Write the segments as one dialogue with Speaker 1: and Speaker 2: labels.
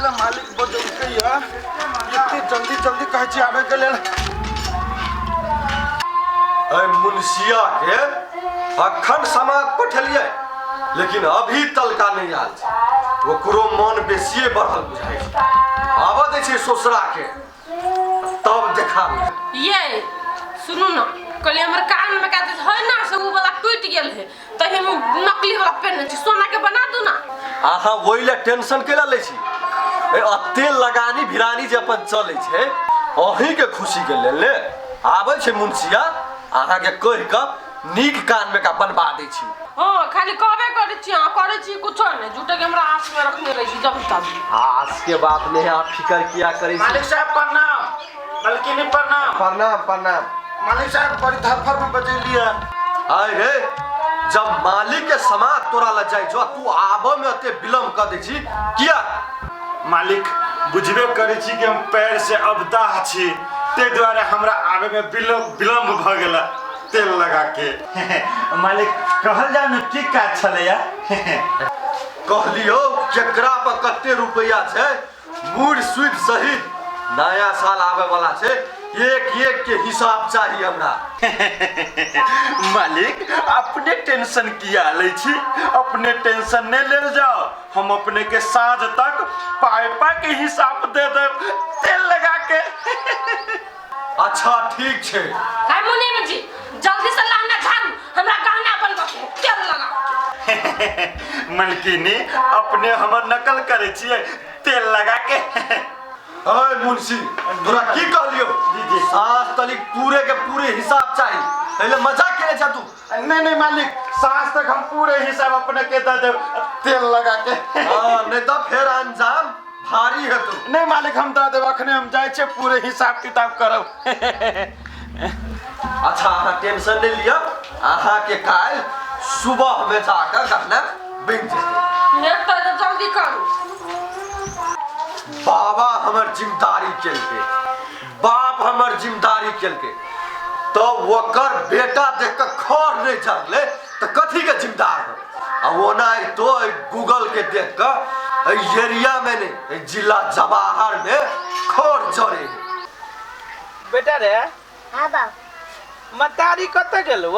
Speaker 1: कथी लए मालिक बजौलकै या एते जल्दी जल्दी कहै छी आबै के लेल।
Speaker 2: अरे मुंशिया के अखन समाज पठेलियै, लेकिन अभी तलका नहीं आयल छै। ओकरो मन बेसिए बढ़ल बुझाइ छै। आबऽ दै छै ससुरा के, तब देखाबै।
Speaker 3: ये सुनू ना, कहलियै हमर कान में का है ना से उ वाला टूट गेल है, तऽ हम नकली वाला पेनने छी, सोना के बना दू ना।
Speaker 2: अहाँ ओहि लए टेंशन केला लै छी? ए अते लगानी भिरानी जे अपन चलै छै अहीं के खुशी के लेल ने आबै छै मुंशिया, अहाँके कहि कऽ नीक कान में का बनबा दै छी।
Speaker 3: हाँ, खाली कहबे करै छी, अहाँ करै छी कुछो नहि, झूठे के हमरा आस में रखने रहै छी जब तब।
Speaker 2: आस के बात नहीं, आप फिकर किया करै छी।
Speaker 1: मालिक साहब प्रणाम। मालकिनी प्रणाम।
Speaker 2: प्रणाम प्रणाम।
Speaker 1: मालिक साहब बड़ी धरफड़ में बजेलियै।
Speaker 2: आय रे, जब मालिक के समाज तोरा लग जाइ छौ, तू आबऽ में एते विलम्ब कऽ दै छी किया?
Speaker 1: मालिक बुझबे करै छी कि हम पैर से अबदाह छी, ताहि दुआरे हमरा आबे में विलम्ब भऽ गेल तेल लगा के। मालिक कहल जाउ ने की काज छलैया?
Speaker 2: कहलियौ केकरा पर कते रुपैआ छै, मूड़ सुद सहित। नया साल आबे वाला छै, एक एक के हिसाब चाहिए हमरा।
Speaker 1: मालिक अपने टेंशन किया लै छी? अपने टेंशन नहीं लेल जाओ, हम अपने के साँझ तक पाई पाई के हिसाब दे देब तेल लगा के।
Speaker 2: अच्छा ठीक छै।
Speaker 3: हाय मुनीम जी, जल्दी से लहंगा झाड़ू, हमरा गहना बनबऽ के है, तेल लगा।
Speaker 1: मलकिनी अपने हमर नकल करै छियै तेल लगा के।
Speaker 2: अय मुंशी, तोरा की कहलियो?
Speaker 1: जी, जी।
Speaker 2: साँझ तलिक पूरे के पूरे हिसाब चाही, पहले मजाक केने छा तू?
Speaker 1: नहीं नहीं मालिक, साँझ तक हम पूरे हिसाब अपने के दे देब तेल लगा के।
Speaker 2: हाँ, नहीं तो फिर अंजाम भारी है तू।
Speaker 1: नहीं मालिक, हम दे देब, अखने हम जाइ छियै पूरे हिसाब किताब करब।
Speaker 2: अच्छा अहाँ टेंशन नहीं लिअ, अहाँ के काल्हि सुबह में जाकर गहना बनि जेतै।
Speaker 3: नहीं तो जल्दी करू।
Speaker 2: बाबा हमर जिम्मेदारी केलकै, बाप हमर जिम्मेदारी केलकै, तो ओकर बेटा देख कऽ खर नहीं जरलै तऽ कथी के जिम्मेदार हो? आ ओना तो गूगल के देख कऽ एहि एरिया में नहीं, एहि जिला जवाहर में खर जरे है।
Speaker 4: बेटा रे।
Speaker 5: हाँ बाप।
Speaker 4: मतारी कतऽ गेलौ?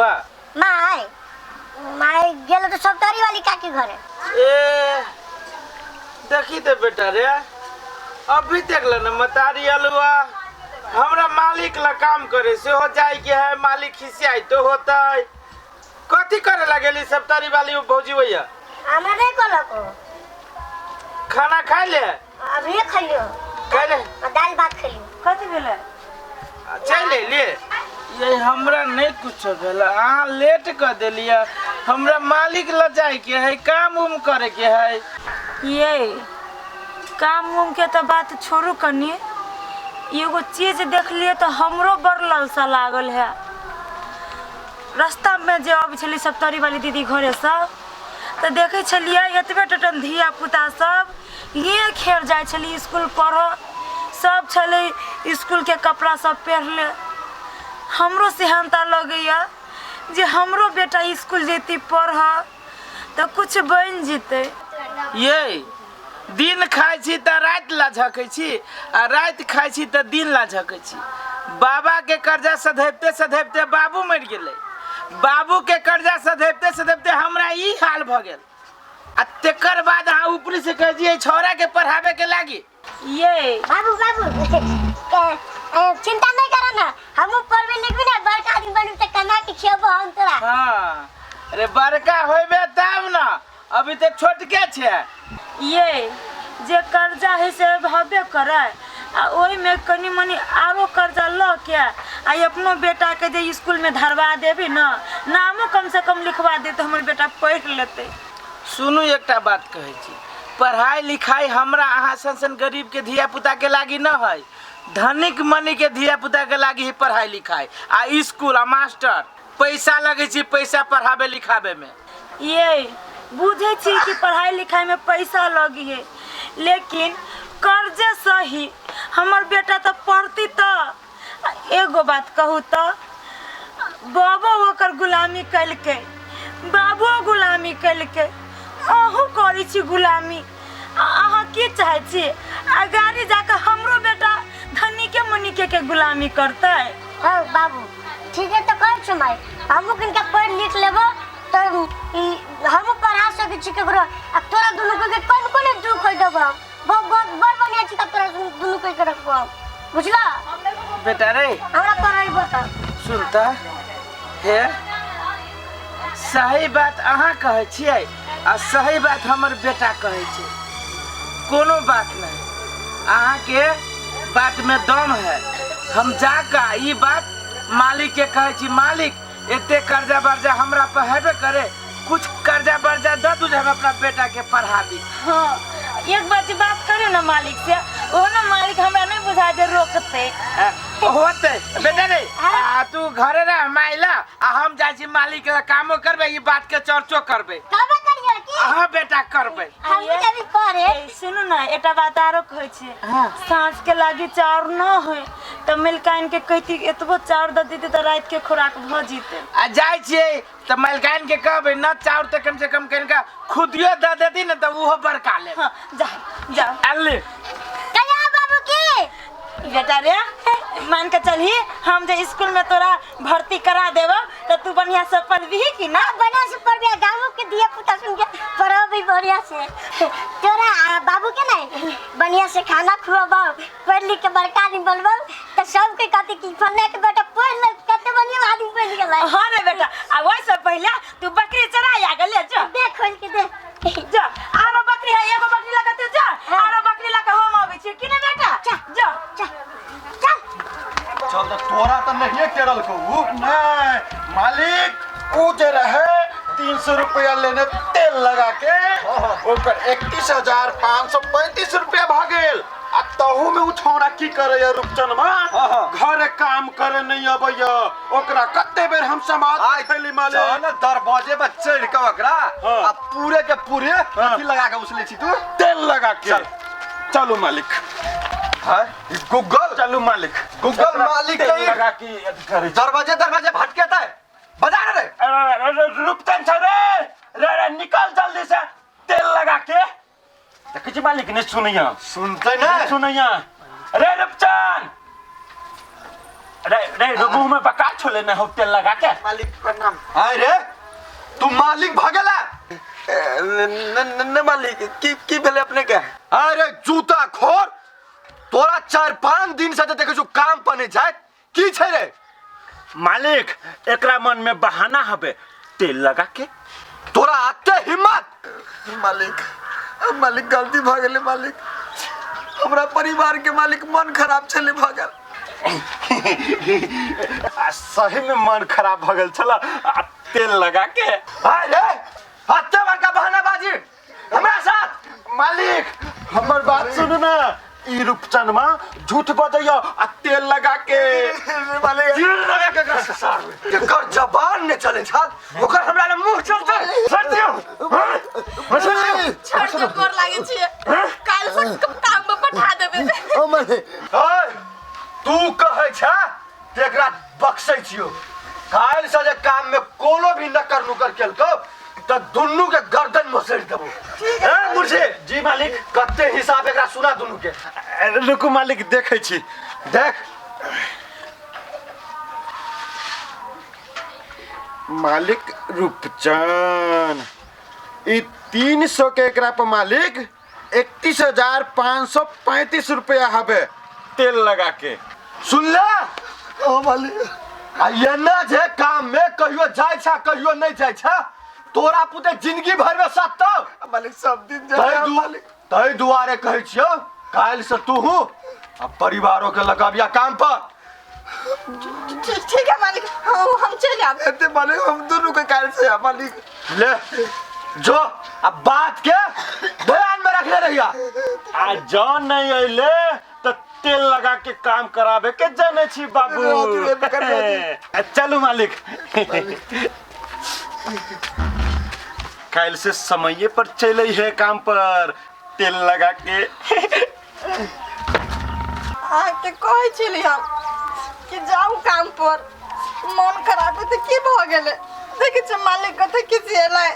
Speaker 5: माय माय गेल तो सप्तारी वाली काकी घरे।
Speaker 4: ए देखी ते बेटा रे, अभी देख ले न मतारी अलुआ हमरा मालिक ला काम करे से हो जाए के है, मालिक खिसियाई तो होतै। कथी करे लगेली सप्तारी वाली भौजी भैया?
Speaker 5: हमरा नहीं कहलक ओ।
Speaker 4: खाना खाइ ले?
Speaker 5: अभी खइलियो।
Speaker 4: खाइ ले?
Speaker 5: दाल भात खइलियो।
Speaker 6: कथी भेलै?
Speaker 4: चलि एलियै? ये हमरा नहीं कुछो भेल, अहाँ लेट कऽ देलियै। हमरा मालिक लग जाइके है, काम उम करे के है।
Speaker 6: ये काम उम के तऽ बात छोड़ू, कनी एगो चीज देखलियै तऽ हमरो बड़ ललसा लागल है। रास्ता में जे अबै छलियै सप्तरी वाली दीदी घरे से, तऽ देखै छलियै एतबे टटन धिया पुता सब ये खेल जाइ छलियै स्कूल पढ़ऽ, सब छलै स्कूलके कपड़ा सब पहिरले। हमरो सेहनता लगैया जे हमरो बेटा स्कूल जेतै पढ़ऽ तऽ कुछ बनि जेतै।
Speaker 4: ये दिन खाइ छी तऽ राति ला झकै छी, आ राति खाइ छी तऽ दिन ला झकै छी। बाबाके कर्जा सधैबते सधैबते बाबू मरि गेलै, बाबूके कर्जा सधैबते सधैबते हमरा ई हाल भऽ गेल, आ तेकर बाद अहाँ ऊपरी से कहै छियै छौड़ा के पढ़ावे के लागी।
Speaker 6: ये
Speaker 5: बाबू बाबू चिंता नहीं करो ना, हम पढ़बे लिखबे ना, बड़का आदमी बनबे त कमा के खियाबो हम तोरा।
Speaker 4: हाँ अरे बड़का होबे तब ना, अभी तो छोटके छे।
Speaker 6: ये जे कर्जा है से भबे करे, आ ओहि में कनी मनी आरो कर्जा ल के आ अपनो बेटा के जे स्कूल में धरवा देबी ना, नामो कम से कम लिखवा दे तो हमर बेटा पढ़ लेते।
Speaker 4: सुनू एकटा बात कहै छी, पढ़ाई लिखाई हमरा अहाँ सन सन गरीब के धिया पुता के लागी न है, धनिक मनी के धिया पुता के लागी ही पढ़ाई लिखाई आ स्कूल आ मास्टर। पैसा लगै छै पैसा पढ़ाबे लिखाबे में।
Speaker 6: ये बुझै छी कि पढ़ाई लिखाई में पैसा लगी है, लेकिन कर्जे सही हमर बेटा तऽ पढ़ती तऽ। एगो बात कहू तऽ बाबो ओकर गुलामी कलकै, बाबो गुलामी कलकै, अहूँ करै छी गुलामी, आ अहाँ की चाहै छी आ गाड़ी जाके हमरो बेटा धनिके मनिके के गुलामी करतै।
Speaker 5: हाँ बाबू ठीक है तो कहै छौ माय, हमहूँ कनिका पढ़ि लिख लेबो तऽ ई हमहूँ पढ़ा सकै छी ककरो। आ तोरा दुनू के कोन कोन दुख होइ देबो हम, बहुत बहुत बड़ बढ़िया छी तोरा दुनू के रखबो हम, बुझला?
Speaker 4: बेटा रे
Speaker 5: हमरा पढ़ेबो तऽ।
Speaker 4: सुन तऽ, हे सही बात अहाँ कहै छियै आ सही बात हमर बेटा कहै छै। कोनो बात नहीं, अहाँके बात में दम है। हम जाके ई बात मालिक के कहै छी, मालिक एते कर्जा बर्जा हमरा पर हेबे करे, कुछ कर्जा बर्जा दऽ दू जे हम अपना बेटा के पढ़ाबी।
Speaker 6: हाँ एक बार जे बात करू ना मालिक से, ओ ना मालिक हमरा नहीं बुझा जे रोकते।
Speaker 4: होते बेटा रे, आ तू घरे रह माइला, आ हम जाइ छी मालिक के कामो करबे, ई बात के चर्चो करबे।
Speaker 5: कहबे करियो की?
Speaker 4: हाँ बेटा करबे।
Speaker 5: हमहूँ जेबी पढ़े।
Speaker 6: ए, सुनू ना एकटा बात आरो कहै छी, साँझ के लागी चाउर न होय तऽ मलिकाइन के कहती एतबो चाउर दऽ देती तऽ राति के खुराक भऽ जेतै।
Speaker 4: आ जाइ छियै तऽ मलिकाइन के कहबै न चाउर तऽ कम से कम कनिका खुदियो दऽ देती ने तऽ ओहो बड़का लेब।
Speaker 6: हाँ जा जा।
Speaker 4: अल्ले
Speaker 5: कहिया बाबू की?
Speaker 6: बेटा रे मान के चलही हम जे स्कूल में तोरा भर्ती करा देबो तऽ तू बढ़िया से पढ़बिही कि ना?
Speaker 5: हाँ, बढ़िया से पढ़बी, गाँव के दिया पुता सुन के पढ़बी बढ़िया से। तोरा बाबू के नहीं बढ़िया से खाना खुआबो, पढ़ लिख के बड़का आदमी बनबो तऽ सबके कहते कि फन्ना के बेटा पढ़ ले कते बढ़िया आदमी बन गेलै।
Speaker 6: हाँ रे बेटा, आ वैसे पहले तू बकरी चरा आ गेले जो।
Speaker 5: दे खोल के दे।
Speaker 6: जा आरो बकरी है, एगो बकरी लगा तू जा, आरो बकरी लगा हम आबै छी कि ना बेटा? जा
Speaker 5: चल चल।
Speaker 2: चल तऽ तोरा तऽ नहिए केरल को उ।
Speaker 1: नहीं मालिक, उ जे रहे 300 रुपया लेने तेल लगा के ओकर 31,535 रुपया भऽ गेल। आ तहू में उ छौड़ा की करैया रूपचनमा, घरे काम करे नहीं अबैया, ओकरा कते बेर हम समाज खैली मालिक।
Speaker 2: चल दरवाजे पर चढ़ के ओकरा आ पूरे के पूरे अथी लगा के उसले छी तू
Speaker 1: तेल लगा के। चलू मालिक।
Speaker 2: हां ई गूगल।
Speaker 1: चलू मालिक।
Speaker 2: गूगल मालिक
Speaker 1: तेल
Speaker 2: के
Speaker 1: लगा के अथी करै छी।
Speaker 2: दरवाजे दरवाजे भटकेतै बजा रे।
Speaker 1: रूपचंद छौ रे, रे रे निकल जल्दी से तेल लगा के। देखै छी मालिक नहीं सुनैया।
Speaker 2: सुनतै नै?
Speaker 1: नहीं सुनैया। रे रूपचंद रे रे मुंह में बका छोले ने हो तेल लगा के।
Speaker 4: मालिक प्रणाम।
Speaker 2: आय रे तू मालिक भ गेला?
Speaker 4: न मालिक की की भेलै अपने के?
Speaker 2: अरे जूता खोर, तोरा 4-5 दिन से देखै छु काम पर नहीं जात, की छै रे?
Speaker 1: मालिक एकरा मन में बहाना हबे तेल लगा के।
Speaker 2: तोरा आते हिम्मत?
Speaker 7: मालिक मालिक गलती भ गेलै मालिक, हमरा परिवार के मालिक मन खराब छलै भ गेल।
Speaker 1: आ सही में मन खराब भ गेल छला आ तेल लगा के।
Speaker 2: अरे आते बड़का बहानाबाजी हमरा साथ।
Speaker 1: मालिक हमर बात सुनू ना, ई रूपचनमा झूठ बजैया आ तेल लगा के।
Speaker 2: तेल लगा के एकर जबान ने चले छल, ओकर हमरा ले मुंह चलते।
Speaker 1: छोड़ दियौ।
Speaker 3: छोड़ दे, गोर लागै छियै, काल्हि से काम पर पठा देबै।
Speaker 2: ओए तू कहै छ ते एकरा बक्सै छियौ, काल्हि से जे काम में कोनो भी नकर नुकर केलकौ तऽ दुनू के गर्दन मसरि देबौ। ए मुर्शी
Speaker 1: जी मालिक।
Speaker 2: कते हिसाब एकरा सुना दुनू के।
Speaker 1: रुकू मालिक देखै छी।
Speaker 2: देख
Speaker 1: मालिक रूपचंद ई 300 के एकरा पर मालिक 31,535 रुपया हबे तेल लगा के।
Speaker 2: सुन ले
Speaker 7: ओ मालिक,
Speaker 2: आ एना जे काम में कहियो जाइ छ कहियो नहीं जाइ छ, तोरा पुते जिंदगी भर में सत्तौ।
Speaker 7: मालिक सब दिन जाइ मालिक।
Speaker 2: तै दुआरे कहै छियौ काल्हि से तू हूँ आ परिवारों के लगाबिया काम पर।
Speaker 3: ठीक है मालिक, हम चलि आब।
Speaker 7: एते मालिक हम दुनू के काल्हि से आब मालिक।
Speaker 2: ले जो अब बात के ध्यान में रखले रहिया।
Speaker 1: आ जौन नहीं अइले तो तेल लगा के काम कराबे के जाने छी बाबू। चलू मालिक काल्हि से समये पर चले है काम पर तेल लगा के।
Speaker 3: अहाँके कहै छली हम कि जाउ काम पर, मन खराब है तऽ की भऽ गेलै? देखै छियै मालिक कते खिसिएलै।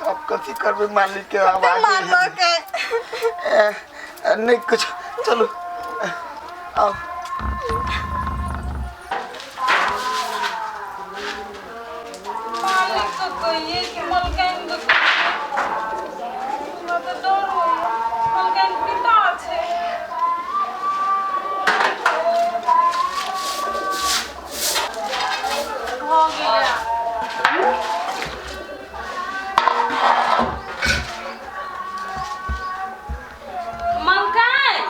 Speaker 7: अब कथी करबै मालिक के आवाज
Speaker 6: मारलक
Speaker 7: नहीं कुछ, चलू आओ।
Speaker 3: मालिक तो कहिए कि मलकाइन के कहिए। हमरा तऽ डर होइए, मलकाइन पिता छै। भऽ गेलै। मलकाइन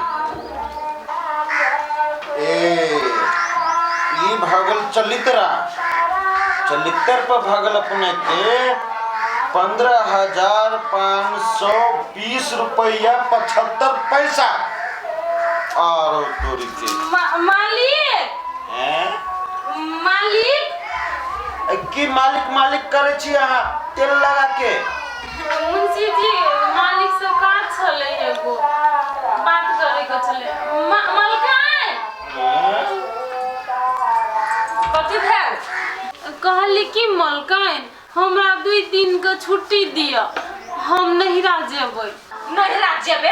Speaker 1: ए ई भगल चलितरा, चलितर पर भगल अपने के 15,520 रुपया 75 पैसा और तोरी के।
Speaker 3: मालिक
Speaker 1: हैं?
Speaker 3: मालिक
Speaker 1: की मालिक मालिक करे छी अहाँ तेल लगा के?
Speaker 3: मुंशी जी मालिक से काज छलै, एगो बात करे के छलै। मलकाइन कथी भेल? कहली कि मलकाइन हमरा 2 दिन के छुट्टी दिअ, हम नहिरा जेबै। नहिरा जेबै आ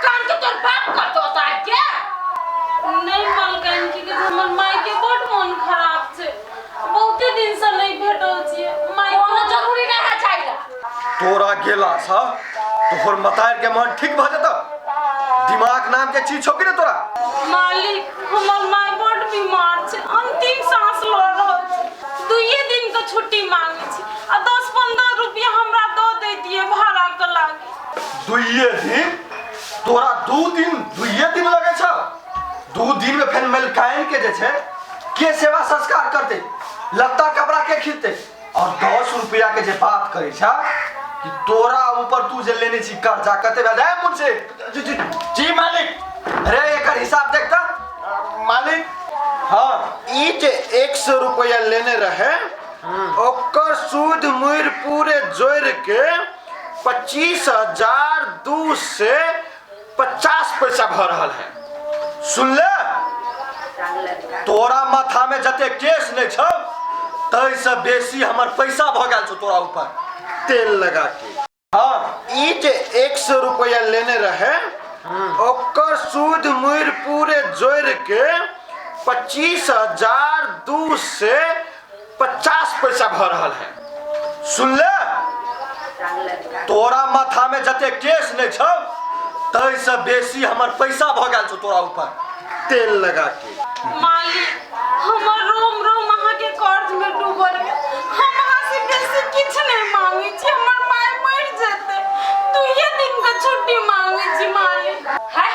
Speaker 3: काम के तोर बाप करतो ओतऽ आबि के? नहीं मलकाइन, की कहै छै, हमर माय के बड मोन खराब छै, बहुते दिन से नहीं भेटल छियै माय। कोनो जरूरी नहीं है जाइला।
Speaker 2: तोरा गेला सँ तोहर मतार के मन ठीक भऽ जेतौ? दिमाग नाम के चीज छौ कि ने तोरा?
Speaker 3: मालिक हमर माय बड बीमार छै, अंतिम सांस लऽ रहल छै, 2 दिन के छुट्टी मांगे छी आ 10-15 रुपया हमरा दऽ दैतियै भाड़ा के लागी।
Speaker 2: 2 दिन? तोरा 2 दिन 2 दिन लगे छौ? 2 दिन में फेर मलकाइन के जे छै के सेवा संस्कार करते, लत्ता कपड़ा के खींचते? और 10 रुपया के जे बात करे छा कि तोरा ऊपर तू जे लेने छी कर्जा कते भेल? ए मुंशी
Speaker 1: जी जी जी मालिक।
Speaker 2: अरे एकर हिसाब देखता
Speaker 1: मालिक।
Speaker 2: हाँ
Speaker 1: ई जे 100 रुपया लेने रहे ओकर सूद मुर पूरे जोड़ के 25,250 पैसा भर रहल है।
Speaker 2: सुन ले, तोरा माथा में जते केस नहीं छौ तै से बेसी हमर पैसा भ गेल छौ तोरा ऊपर
Speaker 1: तेल लगा के।
Speaker 2: हाँ
Speaker 1: ई जे 100 रुपया लेने रहे ओकर सूद मुर पूरे जोड़ के 25,250 पैसा भर रहल है।
Speaker 2: सुन ले, तोरा माथा में जते केस नहीं छौ तै से बेसी हमर पैसा भ गेल छौ तोरा ऊपर
Speaker 1: तेल लगा के।
Speaker 3: मालिक हमर रोम रोम अहाँ के कर्ज में डूबल है, हम अहाँ से बेसी किछु नहीं मांगे छी, हमर माय मरि जेतै, 2 दिन के छुट्टी मांगे छी मालिक। है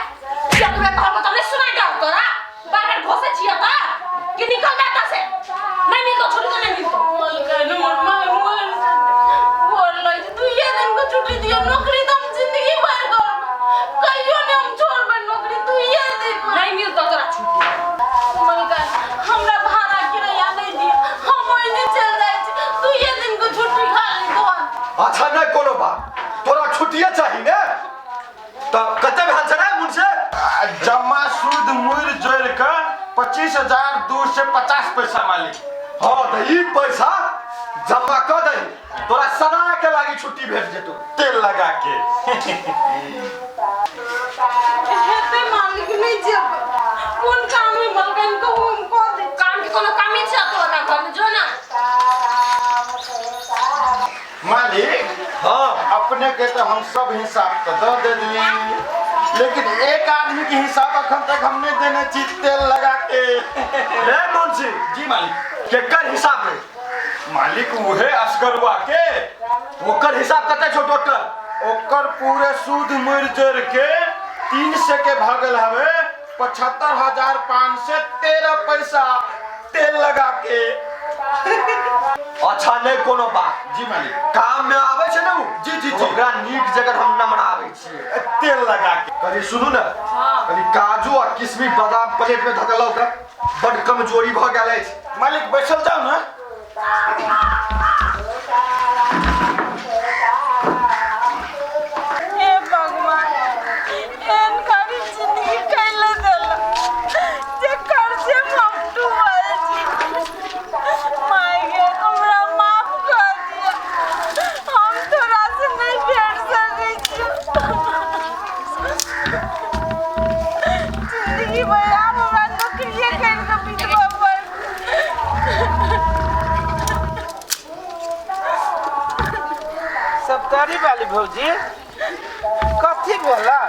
Speaker 3: जब मैं कहबो त नहीं सुनाई दौ तोरा, बार बार घोसे छियै त कि निकल जा एतऽ से, नहीं मिलतो छुट्टी तो नहीं मिलतो। मलकाइन हमर माय मरि जेतै, बोल लै छै 2 दिन के छुट्टी दियौ, नौकरी त हम जिंदगी भर करबै, कहियो नहीं हम छोड़बै नौकरी, 2 दिन नहीं मिलतो तोरा छुट्टी। मलकाइन हमरा भाड़ा किराया नहीं दिया, हम ओहिने चल जाइ छी, 2 दिन के छुट्टी खाली दो।
Speaker 2: अच्छा नहीं कोनो बात, तोरा छुट्टिए चाही ने? त कते भेल छै रे मुंशी?
Speaker 1: जमा सूद मुर जोड़ के 25,250 पैसा मालिक।
Speaker 2: हाँ त ई पैसा जमा क दही, तोरा सदा के लागी छुट्टी भेट जेतौ
Speaker 1: तेल लगा के।
Speaker 3: हेतै मालिक नहीं जेबै, कोन काम है मलकाइन कहू हम कऽ दे। काम के कोनो कामे छै तोरा घर में जो ना।
Speaker 1: मालिक
Speaker 2: हाँ
Speaker 1: अपने के तो हम सब हिसाब तो दे दे दिए, लेकिन एक आदमी के हिसाब अखन तक हमने देने छी तेल लगा के।
Speaker 2: रे मुंशी
Speaker 1: जी मालिक।
Speaker 2: केकर हिसाब रे?
Speaker 1: मालिक उहे असगरुआ के।
Speaker 2: ओकर हिसाब कते छौ टोटल?
Speaker 1: ओकर पूरे सूद मुर जोड़ के 300 के भगल हवे 75,513 पैसा तेल लगा के।
Speaker 2: अच्छा नहीं कोनो बात।
Speaker 1: जी मालिक।
Speaker 2: काम में आवे छै ने उ?
Speaker 1: जी जी जी।
Speaker 2: ओकरा नीक जगह हम नमराबै छियै
Speaker 1: तेल लगा के।
Speaker 2: कनी सुनू ने,
Speaker 3: हाँ।
Speaker 2: कनी काजू आ किशमिश बादाम प्लेट में धऽ के बड कमजोरी भऽ गेल अछि।
Speaker 1: मालिक बैसल जाउ ने।
Speaker 3: हे भगवान, एहन गरीब जिंदगी कैले देलक जे कर्जे में हम डूबल छी। माय गे हमरा माफ कर दिया, हम तोरा से
Speaker 4: वाली भौजी कथी भेला?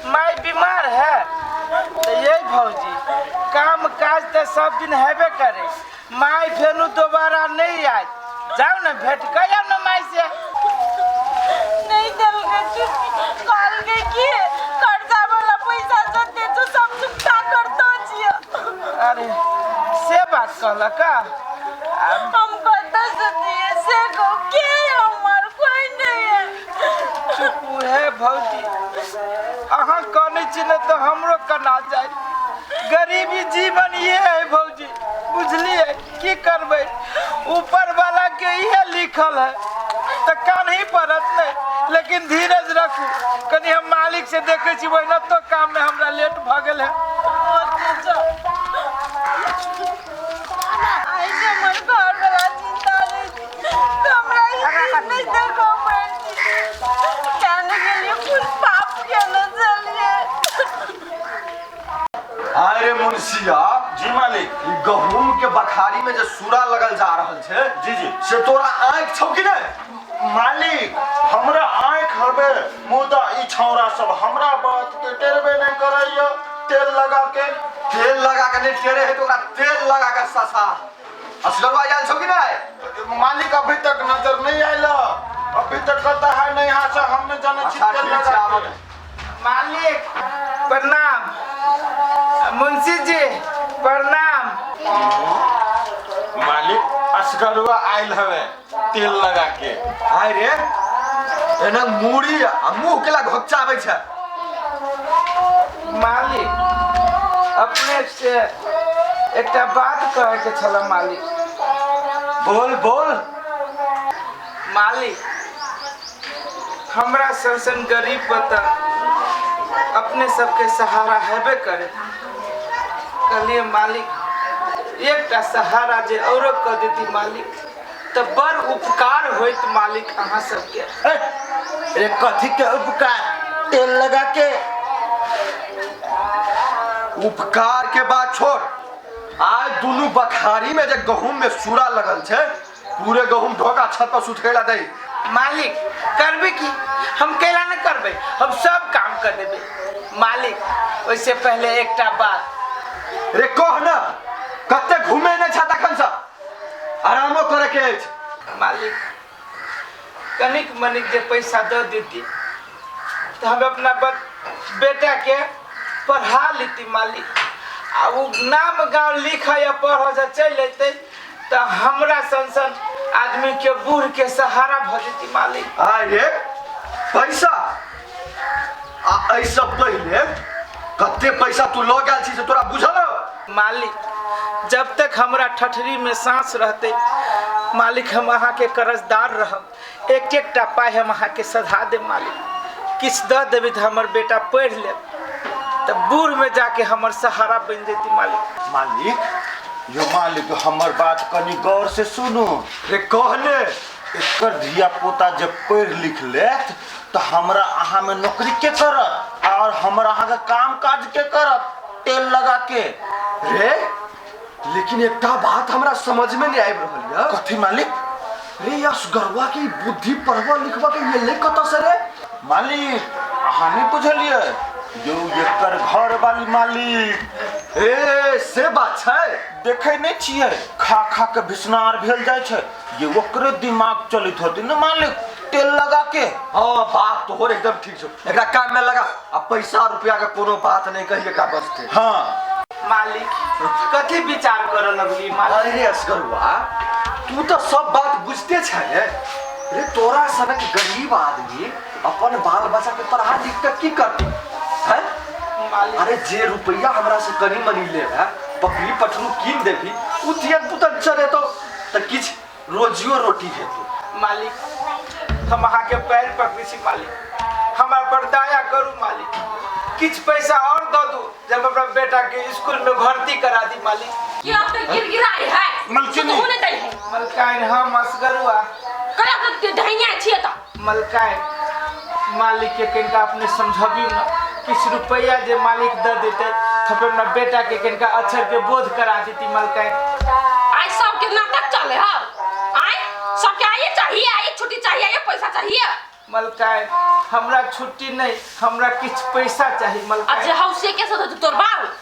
Speaker 4: माय बीमार है तो यही भौजी काम काज तो सब दिन हेबे करे, माय फेनु दोबारा नहीं आए। जाओ ना भेंट कर आओ ना माय से।
Speaker 3: नहीं देलकै छुट्टी, कहलकै कि कर्जा वाला पैसा जते छौ सब चुकता करतो छियै।
Speaker 4: अरे से बात कहलक?
Speaker 3: हम कतऽ से दियै से कहू, के हमर कोई नहीं है।
Speaker 4: चुप है भौजी, अहाँ कनै छी ने तऽ हमरो कना जाय। गरीबी जीवन ये है भौजी, बुझलियै? की करबै, ऊपर वाला के इहे लिखल है तऽ कानही पड़त नहि। लेकिन धीरज रखू, कनि हम मालिक से देखै छी, ओहिना तो काम में हमरा लेट भऽ गेल है।
Speaker 3: आइ से हमर घर वाला चिंता रहै छै तऽ हमरा ई चीज नहि देखऽ पड़ै छै। केने गेलियै कोन पाप केने छलियै।
Speaker 2: अरे मुंशिया
Speaker 1: जी मालिक।
Speaker 2: ई गहूम के बखारी में जे सूरा लगल जा रहल छै,
Speaker 1: जी जी,
Speaker 2: से तोरा आँखि छौ कि नहि?
Speaker 1: मालिक हमरा आँखि हबे, मुदा ई छौड़ा सब हमरा बात के टेरबे नहीं करैया। तेल लगा के,
Speaker 2: तेल लगा के नहीं टेरे है तो ओकरा तेल लगा के ससा। असगरवा आयल छौ कि नहि?
Speaker 1: मालिक अभी तक नजर नहीं आयल, अभी तक कहता है नहीं यहाँ से हमने जाने छी
Speaker 2: अच्छा
Speaker 1: तेल
Speaker 2: ठीक छै,
Speaker 1: लगा
Speaker 2: आबऽ
Speaker 1: के।
Speaker 2: दे।
Speaker 4: मालिक प्रणाम, मुंशी जी प्रणाम।
Speaker 1: मालिक असगरवा आयल हवे तेल लगा के।
Speaker 2: आय रे, एना मूड़ी आ मुँह केला घोकचाबै छै।
Speaker 4: मालिक अपने से एकटा बात कहे के छल मालिक।
Speaker 2: बोल बोल।
Speaker 4: मालिक हमरा सन सन गरीब पता अपने सबके सहारा हेबे करे। कहलिए मालिक एकटा सहारा जे औरो कऽ देती मालिक तऽ बड़ उपकार होइत मालिक अहाँ सबके।
Speaker 1: अरे कथी के उपकार? तेल लगा के।
Speaker 2: उपकार के बात छोड़, आज दुनू बखारी में जे गहूम में सूरा लगल छै, पूरे गहूम ढोका छत पर सुथेला दे।
Speaker 4: मालिक करबे की, हम कैला नहीं करबे, हम सब काम कर देबे मालिक। ओइसे पहले एकटा बात।
Speaker 2: रे कह ना, कते घूमे नहीं छा तखन से, आरामो करे के अछि।
Speaker 4: मालिक कनिक मनिक जे पैसा दऽ देती तऽ हम अपना बेटा के पढ़ा लेती मालिक। आ उ नाम गाँव लिखऽ या पढ़ऽ से चलि अयतै तऽ हमरा सन सन आदमी के बूढ़ के सहारा भऽ जेती मालिक।
Speaker 2: आय रे पैसा, आ एहिसँ पहिले कते पैसा तू लऽ गेल छी से तोरा बुझल हौ?
Speaker 4: मालिक जब तक हमरा ठठरी में सांस रहते मालिक हम अहाँ के कर्जदार रहब। एक एकटा पाइ हम अहाँ के सधा देब मालिक। किछु दऽ देबै तऽ हमर बेटा पढ़ि लेत तऽ बूढ़ में जाके हमर सहारा बनि जेती मालिक।
Speaker 1: मालिक यो मालिक हमर बात कनि गौर से सुनू।
Speaker 2: रे कहने
Speaker 1: एकर धिया पोता जब पढ़ि लिख लेत तऽ हमरा अहाँ में नौकरी के करत और हमरा अहाँ के काम काज के करत तेल लगा के।
Speaker 2: रे लेकिन एकटा बात हमरा समझ में नहीं आबि रहल यऽ।
Speaker 1: कथी मालिक?
Speaker 2: रे असगरवा के बुद्धि पढ़बा लिखबा के ये ले कतऽ से रे?
Speaker 1: मालिक अहाँ नहीं बुझलियै, यो एकर घर वाली मालिक।
Speaker 2: ए से बात छै,
Speaker 1: देखै नहीं छियै खा खा के भिसनार भेल जाइ छै, ये ओकरे दिमाग चलैत होतै ने मालिक तेल लगा के।
Speaker 2: हाँ बात तोहर एकदम ठीक छौ, एकरा काम में लगा आ पैसा रुपया के कोनो बात नहीं कही एकरा बसते।
Speaker 1: हाँ
Speaker 4: मालिक कथी विचार करऽ लगली मालिक?
Speaker 2: अरे असगरवा तू तो सब बात बुझते छै ने। रे तोरा सनक गरीब आदमी अपन बाल बच्चा के पढ़ा लिख के की करती हैं?
Speaker 4: मालिक
Speaker 2: अरे जे रुपया हमरा से कनी मनी ले है, बकरी पटरू कीन देबी, उ धियन पुतन चले तो किछ रोजियो रोटी हेतौ।
Speaker 4: मालिक हम अहाँ के पैर पकड़ै छी मालिक, हमरा पर दया करू मालिक, किछ पैसा और दऽ दू जब अपना बेटा के स्कूल में भर्ती करा दी मालिक।
Speaker 8: कि अब तक गिड़गिड़ाई है
Speaker 1: मलकिनी।
Speaker 8: सुतहु नहि दै है।
Speaker 4: मलकाइन हम असगरुआ
Speaker 8: कला तऽ ढैया छियै तऽ।
Speaker 4: मलकाइन मालिक के कनिका अपने समझबियौ ने, किछु रुपैआ जे मालिक दऽ देतै तऽ अपना बेटा के कनिका अक्षर के बोध करा देती मलकाइन।
Speaker 8: आइ सबके नाटक चल रहले हो आय सबके आइए चाहिए आइए छुट्टी चाहिए आइए पैसा चाहिए
Speaker 4: मलकाय हमरा छुट्टी नहीं हमरा किछ पैसा चाहिए
Speaker 8: आ
Speaker 4: मलकाय
Speaker 8: जे हौसे के सद तोर बाप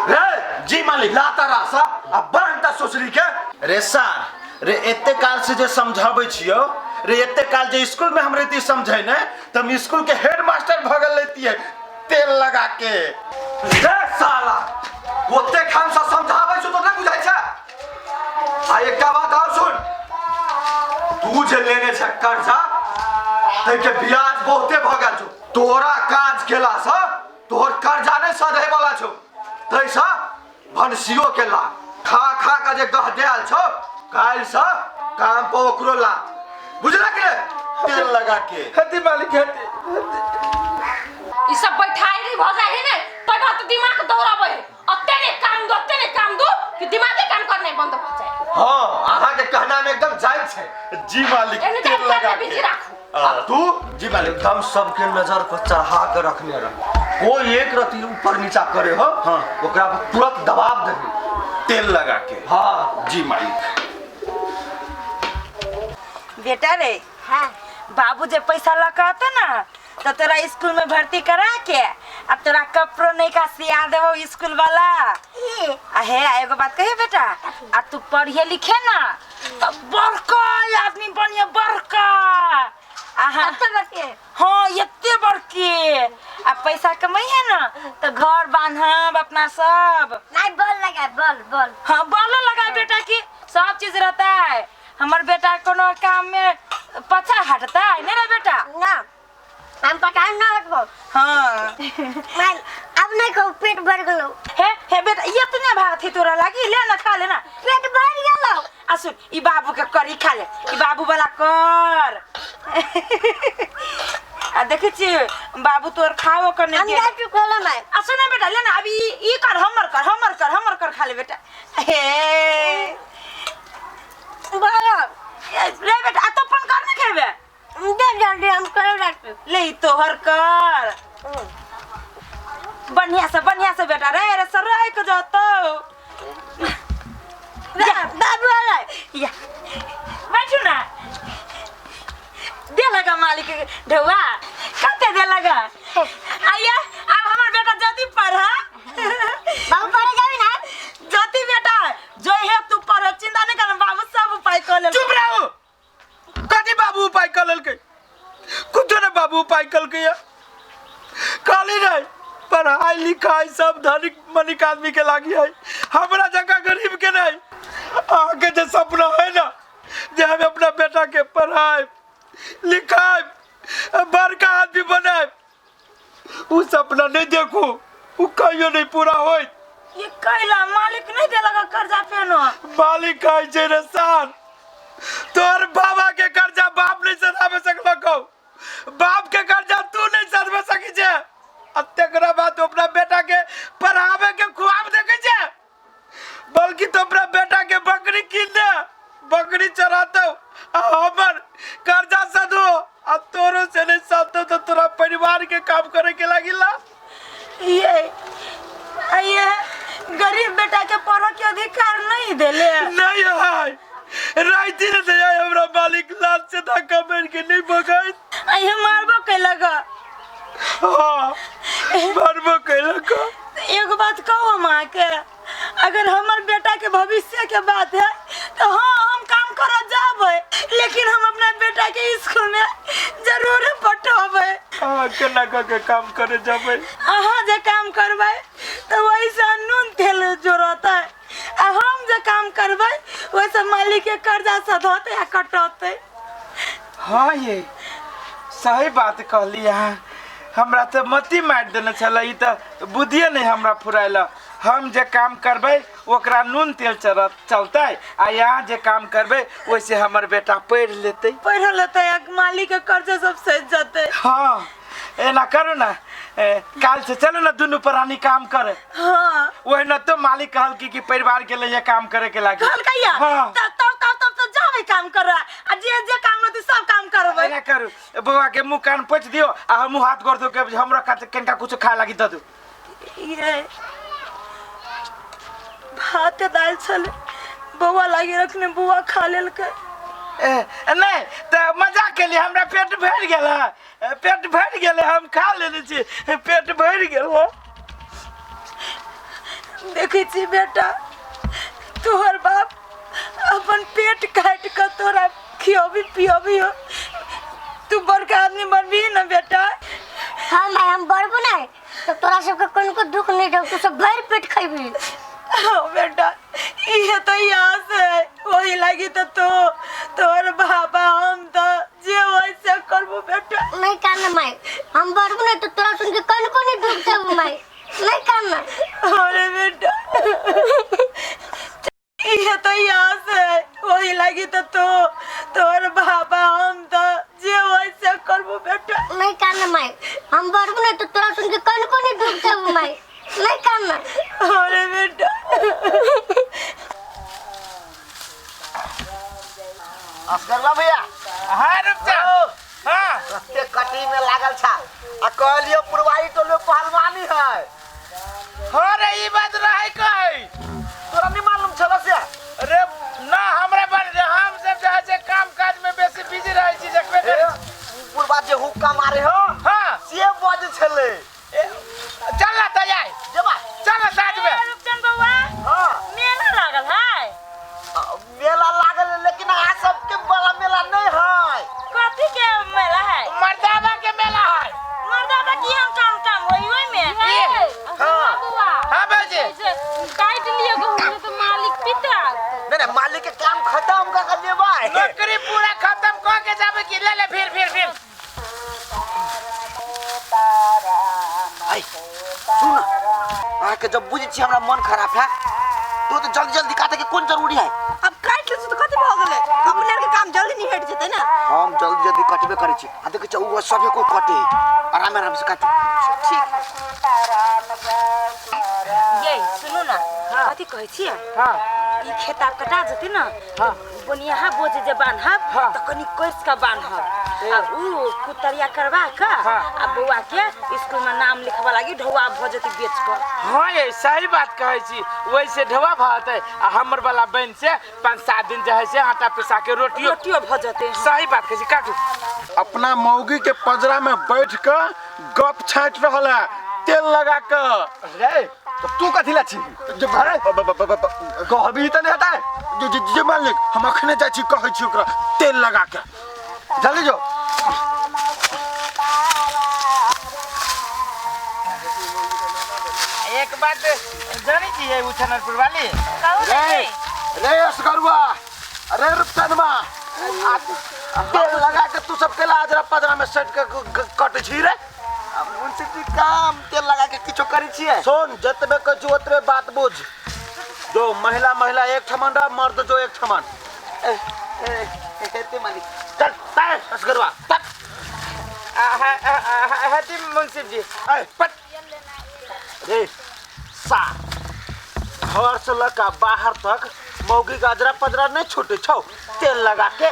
Speaker 2: रे
Speaker 1: जी मालिक
Speaker 2: लाता रासा आ बरंता सोचली के
Speaker 1: रे सर रे एते काल से जे समझाबै छियौ रे एते काल जे स्कूल में हम रहती समझै ने तऽ हम स्कूल के हेड मास्टर भऽ गेल रहतियै तेल लगा के
Speaker 2: रे साला ओते खान से समझाबै छौ तो नहि बुझाइ छै आ एकटा बात और सुन तू जे लेने छै कर्जा ताहिके ब्याज बहुते भऽ गेल छौ तोरा काज केला से तोहर कर्जा नहि सधै वाला छौ ताहिसँ भनसियो के ला खा खा के जे गहदायल छौ काल्हिसँ काम पर ओकरो ला बुझलक कि नहि
Speaker 1: तेल लगा के
Speaker 4: हेती मालिक हेती
Speaker 8: ई सब बैठाई नहीं भ जाए है ने तब बात दिमाग दौड़ावे है अत्ते ने काम दो अत्ते ने काम दो कि दिमागे काम करने बंद हो जाए
Speaker 2: हाँ अहाँके कहना में एकदम जायज छै
Speaker 1: जी मालिक
Speaker 8: एने
Speaker 1: तेल
Speaker 8: टाइम
Speaker 1: लगा
Speaker 8: करने
Speaker 1: के
Speaker 8: बिजी राखू
Speaker 2: आ तू
Speaker 1: जी मालिक
Speaker 2: एकदम सबके नजर पर चढ़ा के रखने रह कोई एक रति ऊपर नीचा करे हो
Speaker 1: हाँ।
Speaker 2: ओकरा पर तुरंत दबाव देबी
Speaker 1: तेल लगा के
Speaker 2: हाँ
Speaker 1: जी मालिक
Speaker 6: बेटा रे
Speaker 5: हाँ
Speaker 6: बाबू जे पैसा लऽ के अतो ना तो तोरा स्कूल में भर्ती करा के आ तोरा कपड़ो नहीं का सिया देबो स्कूल वाला
Speaker 5: ये
Speaker 6: आ हे आ एगो बात कहियो बेटा आ तू पढ़िए लिखे ना तो बड़का आदमी बनिए बड़का आहा
Speaker 5: अब तो बस ये
Speaker 6: हाँ एते बड़के आ पैसा कमाइहे ना तो घर बांधब अपना सब
Speaker 5: नहीं बॉल लगा बॉल बॉल
Speaker 6: हाँ बॉलो लगा बेटा की सब चीज रहता है हमर बेटा कोनो काम में पछा हटता है नहीं रे बेटा
Speaker 5: ना हम पकाए ना हटबो
Speaker 6: हाँ
Speaker 5: मैं अब नहीं खाऊ पेट भर गेलो
Speaker 6: हे हे बेटा इतने भात है तोरा लागी ले ना खा लेना
Speaker 5: पेट भर गेलो
Speaker 6: आ सुन ई बाबू के करी खा ले ई बाबू वाला कर आ देखै छी बाबू तोर खाओ कर
Speaker 5: हम
Speaker 6: नहीं
Speaker 5: जा चुकलो मैं
Speaker 6: आ सुन ना बेटा ले ना अभी ई कर हमर कर हमर कर हमर कर खा ले बेटा हे
Speaker 5: बोलो
Speaker 6: रे बेटा आ तो अपन कर नहीं खेबे
Speaker 5: दे जल्दी हम करो डॉक्टर
Speaker 6: ले ई तोहर कर बढ़िया से बेटा रे रे सर के जतो
Speaker 5: बाबू आला
Speaker 6: या बैठू ना दे लगा मालिक ढौआ कते दे लगा आइया अब हमर बेटा जल्दी पढ़
Speaker 5: बाबू पढ़े जाबी ना
Speaker 6: जति बेटा जो हे तू पढ़ चिंता नहीं कर बाबू सब उपाय कर ले
Speaker 4: चुप रहू कथी बाबू उपाय कऽ लेलकै कुछो ने बाबू उपाय कलकै या कहली नहीं पढ़ाई लिखाई सब धनिक मनिक आदमी के लागी है हमरा जगह गरीब के नहीं अहाँके जे सपना है ना जे हम अपना बेटा के पढ़ाएब लिखाएब बड़का आदमी बनाएब उ सपना नहीं देखू उ कहियो नहीं पूरा होइत
Speaker 6: ये कैला मालिक नहीं दे लगा कर्जा फेनो
Speaker 4: मालिक कहै छै रे सार तोहर बाबा के कर्जा बाप नहीं सधाबे सकलकौ बाप के कर्जा तू नहीं सधबे सकी छे आ तेकरा बाद तू अपना बेटा के पढ़ाबे के ख्वाब देखे छे बल्कि तो अपना बेटा के बकरी कीन दे बकरी चरातो आ हमर कर्जा सधो आ तोरो से नहीं सधतो तो तोरा परिवार के काम करे के लागिला
Speaker 6: ये ये गरीब बेटा के पढ़ो के अधिकार नहीं देले
Speaker 4: नहीं है राइती ने दया हमरा मालिक लाल से धक्का मार के नहीं भगाई
Speaker 6: अहे मारबो कैलक
Speaker 4: हाँ मारबो कैलक
Speaker 6: एगो बात कहू हम अहाँके अगर हमर बेटा के भविष्य के बात है तो हाँ हम काम करऽ जाबै लेकिन हम अपना बेटा के स्कूल में जरूर पठेबै
Speaker 4: अहाँ केना कऽ के काम करे जाबै
Speaker 6: अहाँ जे काम करबै तऽ ओहिसँ नून तेल जोड़तै आ हम जे काम करबै ओहिसँ मालिक के कर्जा सधौतै आ कटौतै
Speaker 4: हाँ ये सही बात कहली अहाँ हमरा तऽ मती मारि देने छलै ई तऽ बुद्धिए नहि हमरा फुरायल हम जे काम करबै ओकरा नून तेल चढ़त चलतै आ यहाँ जे काम करबै ओहिसँ हमर बेटा पढ़ि लेतै
Speaker 6: पढ़ लेतै आ मालिक के कर्जा सब सधि जेतै
Speaker 4: हाँ एना करू ना काल से चलू ना दुनू प्राणी काम करे
Speaker 6: हाँ
Speaker 4: ओहिना तो मालिक कहल कि परिवार के लिए काम करे के लागी
Speaker 6: कहलकै या
Speaker 4: हाँ।
Speaker 6: तब तब तब तब तो जाबै काम करऽ आ जे जे काम होतै सब काम करबै
Speaker 4: एना करू बौआ के मुँह कान पोछि दियौ आ हमहूँ हाथ गोड़ धो के हमरा कनिका कुछ खाए लागी दऽ दू
Speaker 6: ये भात दालि छलै बौआ लागी रखने बौआ खा लेलकै।
Speaker 4: नहि तऽ मजाक केलियै, हमरा पेट भरि गेल है, पेट भरि गेलै, हम खा लेने छी, पेट भरि गेल है।
Speaker 6: देखै छी बेटा, तोहर बाप अपन पेट काटि कऽ तोरा खियबी पियबी हो, तू बड़का आदमी बनबी ना बेटा।
Speaker 5: हाँ माय, हम बढ़बो नहीं तो तोरा सबके कोनो दुख नहीं देब, तू सब भरि पेट खैबी।
Speaker 6: हाँ बेटा, इहे तो आस है, वही लागी तो तोहर बाबा हम तो जे वैसे करबो बेटा।
Speaker 5: नहीं कान माय, हम बढ़बो नहीं तो तोरा सुन के कोनो कोनो दुख देब माय, नहीं कान।
Speaker 6: अरे बेटा, इहे तो आस है, वही लागी तो तोहर बाबा हम तो जे वैसे करबो बेटा।
Speaker 5: नहीं कान माय, हम बढ़बो नहीं तो तोरा सुन के कोनो कोनो दुख देब माय, नहीं कान।
Speaker 6: अरे बेटा।
Speaker 7: असगरवा भैया।
Speaker 4: हाँ रुपचंद। हाँ
Speaker 7: कते कटी में लागल छा आ कहलियो पुरवाई टोल में पहलवानी है।
Speaker 4: हाँ रे, ई बात रहे कहै
Speaker 7: तोरा नहीं मालूम छल से?
Speaker 4: अरे ना, हमरा बारे रे, हम सब जे है से काम काज में बेसी बिजी रहै छी। देखबे कर
Speaker 7: पुरवा जे हुक्का मारे हो।
Speaker 4: हाँ
Speaker 7: से बजे छले।
Speaker 4: चल ना तैयार
Speaker 7: जेबा
Speaker 4: चल ना साथ में।
Speaker 6: रुपचंद बौआ।
Speaker 7: हाँ
Speaker 6: मेला लागल है।
Speaker 7: मेला लागल है, लेकिन आ सबके बड़ा मेला नहीं है।
Speaker 6: कथी के मेला है?
Speaker 4: मर्दाबा के मेला है।
Speaker 6: मर्दाबा की हम काम काम होई ओई में।
Speaker 7: हाँ
Speaker 4: हाँ बाजी
Speaker 3: काट लियो गहूम तो मालिक पिता।
Speaker 7: नहीं नहीं, मालिक के काम खत्म कर के लेबा।
Speaker 4: नौकरी पूरा खत्म कर के जाबे कि ले ले फिर फिर फिर।
Speaker 7: आई सुन, अहाँ के जब बुझै छी हमरा मन खराब है तो जल्दी जल्दी काटे के कोन जरूरी है?
Speaker 9: अब काट ले तो कथी भ गेलै, अपने के काम जल्दी निहट जेतै ना।
Speaker 7: हम जल्दी जल्दी कटबे करै छी आ देखै छी उ सभे कोई कटे, आराम आराम से काटू।
Speaker 9: ठीक।
Speaker 6: ये सुनू ना, कथी कहै छियै?
Speaker 4: हां
Speaker 6: ई खेत आब कटा जेतै ना।
Speaker 4: हां
Speaker 6: बोनियाहा बोझ जे बान्हब त कनी कस के बान्हब आ उ कुतरिया करवा के आ बौआ के स्कूल में नाम लिखवा लागी ढौआ भ जेतै बेच के।
Speaker 4: हाँ ये सही बात कहै छी, वैसे ढौआ भ जेतै आ हमर वाला बन से 5-7 दिन जे है से आटा पिसा के रोटियो
Speaker 6: रोटियो भ जेतै।
Speaker 4: सही बात कहै छी। काटू
Speaker 1: अपना मौगी के पजरा में बैठ के गप छाट रहल है तेल लगा के।
Speaker 2: रे तो तू कथी ला छी?
Speaker 1: जे भाई
Speaker 2: कहबी त नहीं हता।
Speaker 1: जे जे मालिक, हम अखने जाइ छी कहै छी ओकरा तेल लगा के।
Speaker 2: जल्दी जो।
Speaker 4: एक बात जानै छी उ छनरपुर वाली?
Speaker 1: रे रे असगरुआ, अरे रुपचंदवा, तेल लगा के तू सब केला अजरा पजरा में सेट के कट छी रे?
Speaker 7: मुंशी जी काम तेल लगा के किछो करै छियै।
Speaker 1: सुन, जतबे कहै छी ओतबे बात बुझ। जो महिला महिला एक ठमन रह, मर्द जो एक ठमन।
Speaker 7: हेते मालिक।
Speaker 1: चल ताय असगरुआ पट।
Speaker 4: हेती मुंशी जी।
Speaker 1: ए पट रे सा, घर से लगा बाहर तक मौगी गाजरा पजरा नहीं छूटे छौ तेल लगा के।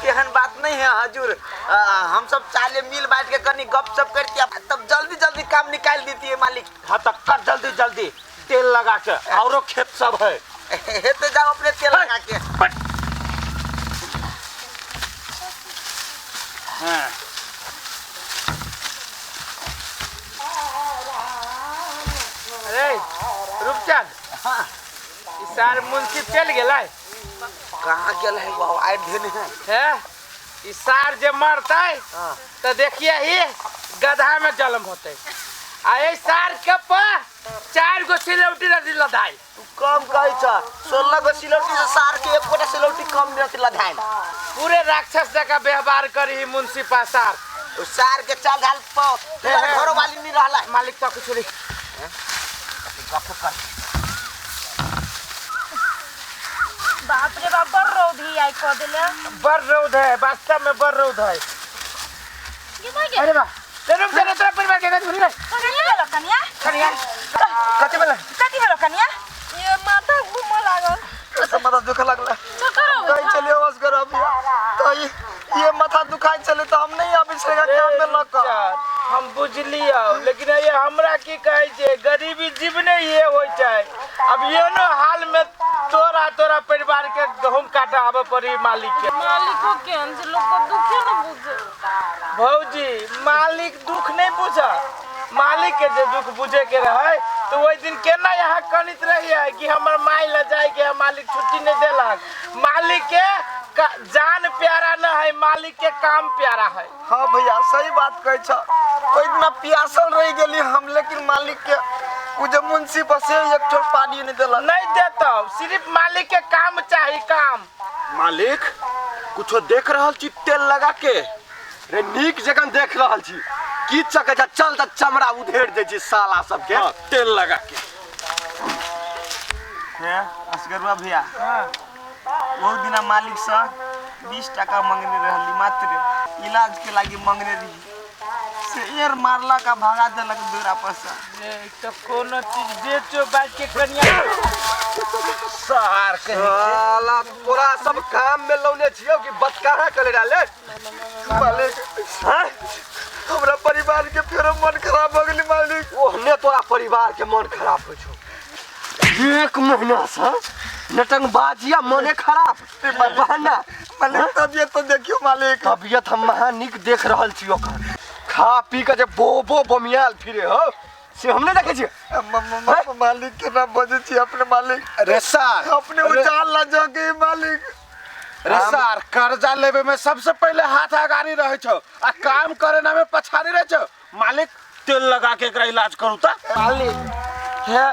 Speaker 7: तेहन बात नहीं है हजूर, हम सब चाले मिल बैठ के कनी गप सप करती तब जल्दी जल्दी काम निकाल देती है मालिक।
Speaker 1: हाँ तो कर जल्दी जल्दी तेल लगा के, औरो खेत सब है।
Speaker 7: हेते जाओ अपने तेल लगा के।
Speaker 1: हाँ
Speaker 4: अरे रुपचंद।
Speaker 7: हाँ
Speaker 4: ई सार मुंशी चल गेलै।
Speaker 7: कहाँ गेल है वो? आइ धेने है।
Speaker 4: हैं ई सार जे मरतै त देखिए ही गधा में जन्म होतै आ ए सार के पर 4 गो सिलौटी रदी लधाई।
Speaker 7: तू कम कहै छ, 16 गो सिलौटी से सार के एक गोटा सिलौटी कम नहीं लधाई।
Speaker 4: पूरे राक्षस जका व्यवहार करी मुंशी पासार।
Speaker 7: उ सार के चाल ढाल पर घरो वाली नहीं रहला।
Speaker 4: मालिक तो कुछ नहीं
Speaker 7: गप कर।
Speaker 6: बाप रे बाप, बड़ रौद ही आई कह देले।
Speaker 4: बड़ रौद है, वास्तव में बड़ रौद है। अरे वाह, ले रुक जा, तोरा परिवार के गाछ भरी रे।
Speaker 6: कनिया भेलो कनिया?
Speaker 4: कनिया
Speaker 7: कथी भेलो?
Speaker 6: कथी भेलो कनिया?
Speaker 9: ये माथा घूमऽ लागल।
Speaker 7: ऐसा माथा दुखे लागल। कहीं चलियो असगर अभी तो ये माथा दुखाई चले तो हम नहीं अभी से काम में लग।
Speaker 4: हम बुझलियो, लेकिन ये हमरा की कहै छै, गरीबी जीवने ये होइ छै। अब ये नो हाल में तोरा तोरा परिवार के गहूम काटा आबे पड़ी मालिक के।
Speaker 3: मालिको केहन छै, लोक के दुखे न बुझे।
Speaker 4: भौजी मालिक दुख नहीं बुझा, मालिक के जे दुख बुझे के रहे तो वही दिन केना यहाँ कनित रही है कि हमर माई ल जाए के मालिक छुट्टी नहीं देलक। मालिक के जान प्यारा न है, मालिक के काम प्यारा है।
Speaker 10: हाँ भैया सही बात कहै छ, ओहि दिना प्यासल रहि गेली हम, लेकिन मालिक के उ जे मुंशी बसे एक ठोर पानी नहीं देलक।
Speaker 4: नहीं देतो, सिर्फ मालिक के काम चाही काम।
Speaker 1: मालिक कुछो देख रहल छी तेल लगा के?
Speaker 2: रे नीक जगह देख रहल छी, की चके छ, चल त चमड़ा उधेड़ दे छी साला सबके।
Speaker 1: हाँ, तेल लगा के।
Speaker 10: हे असगरुआ भैया, बहुत दिना मालिक से 20 टका मंगने रहली, मात्र इलाज के लागी मंगने रही, से एर मारला का भागा देलक दूरा पर से।
Speaker 4: तो कोनो चीज बेचो बाज के कनिया सार कहे
Speaker 2: साला तोरा सब काम में लौने छियो कि बतकाहा कले डाले।
Speaker 10: मालिक
Speaker 2: हां
Speaker 10: हमरा परिवार के फेरो मन खराब हो गेली मालिक।
Speaker 2: ओहने तोरा परिवार के मन खराब हो छौ, एक महीना से नटंगबाजिया मने खराब बहाना।
Speaker 10: मालिक तबियत तो देखियो मालिक,
Speaker 2: तबियत हम महा नीक देख रहल छी, ओकर खा पी के जे बोबो बमियाल फिरे हो से हम नहीं देखे छियै।
Speaker 10: मालिक के ना बजै छी अपने मालिक।
Speaker 1: रे सार
Speaker 10: अपने उजाल ला जाके मालिक।
Speaker 1: रे सार कर्जा लेबे में सबसे पहले हाथ अगाड़ी रहे छौ आ काम करे ना में पछाड़ी रहे छौ। मालिक तेल लगा के एकरा इलाज करू त।
Speaker 4: मालिक हे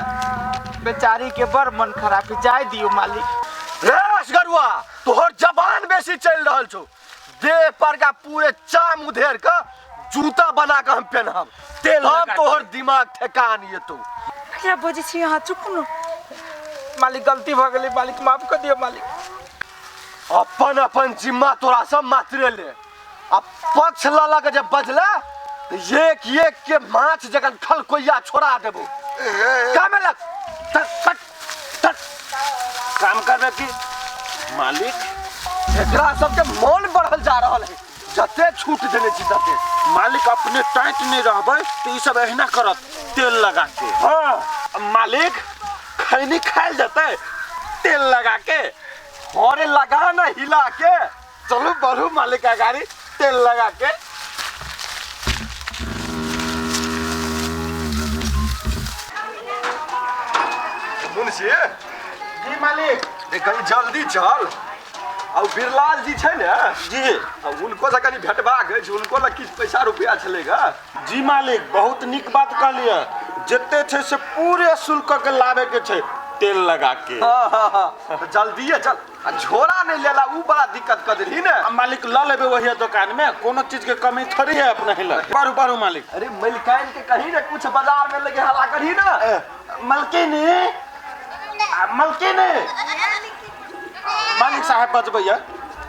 Speaker 4: बेचारी के बड़ मन खराब है, जाय दियो मालिक।
Speaker 2: रे असगरुआ तोहर जबान बेसी चल रहल छौ, देह पर का पूरे चाम उधेर के जूता बना के हम पहनब,
Speaker 1: तेल
Speaker 2: हम तोहर दिमाग ठेकान ये तो।
Speaker 6: क्या बजै छी अहाँ, चुप न।
Speaker 4: मालिक गलती भ गेलै मालिक, माफ कर दियो मालिक।
Speaker 2: अपन अपन जिम्मा तोरा सब मात्रे ले, आ पक्ष ल ल के जब बजला तो एक एक के माछ जगन खलकोइया छोड़ा देबो। कामे लग तट तट तट
Speaker 1: काम करबे की मालिक?
Speaker 2: एकरा सबके मन बढ़ल जा रहल है, जते छूट देने छी तते।
Speaker 1: मालिक अपने टाइट नहीं रहबै तो ई सब एहिना करत तेल लगा के। हाँ मालिक खैनी खायल जतै तेल लगा के।
Speaker 2: अरे लगा ना हिला के।
Speaker 1: चलू बढ़ू मालिक अगाड़ी तेल लगा के।
Speaker 2: मुंशी
Speaker 1: जी मालिक।
Speaker 2: रे कहीं जल्दी चल, और बिरलाल जी छै ने
Speaker 1: जी,
Speaker 2: उनको से कनी भेटबाक अछि, उनको लग किछु पैसा रुपया छलै गा।
Speaker 1: जी मालिक बहुत नीक बात कहलियै, जते छै से पूरे शुल्क के लाबे के छै तेल लगा के।
Speaker 2: हाँ हाँ हाँ जल्दीए चल, आ झोरा नहीं लेला उ बड़ा दिक्कत कर देलही ने।
Speaker 1: मालिक ल लेबे वही दुकान में, कोनो चीज के कमी थोड़ी है अपना ही लग। बढ़ू बढ़ू मालिक।
Speaker 2: अरे मलिकाइन के कहीं ना कुछ बाजार में लगे हला करही ना।
Speaker 1: मलकिनी मलकिनी मालिक साहब बजबैया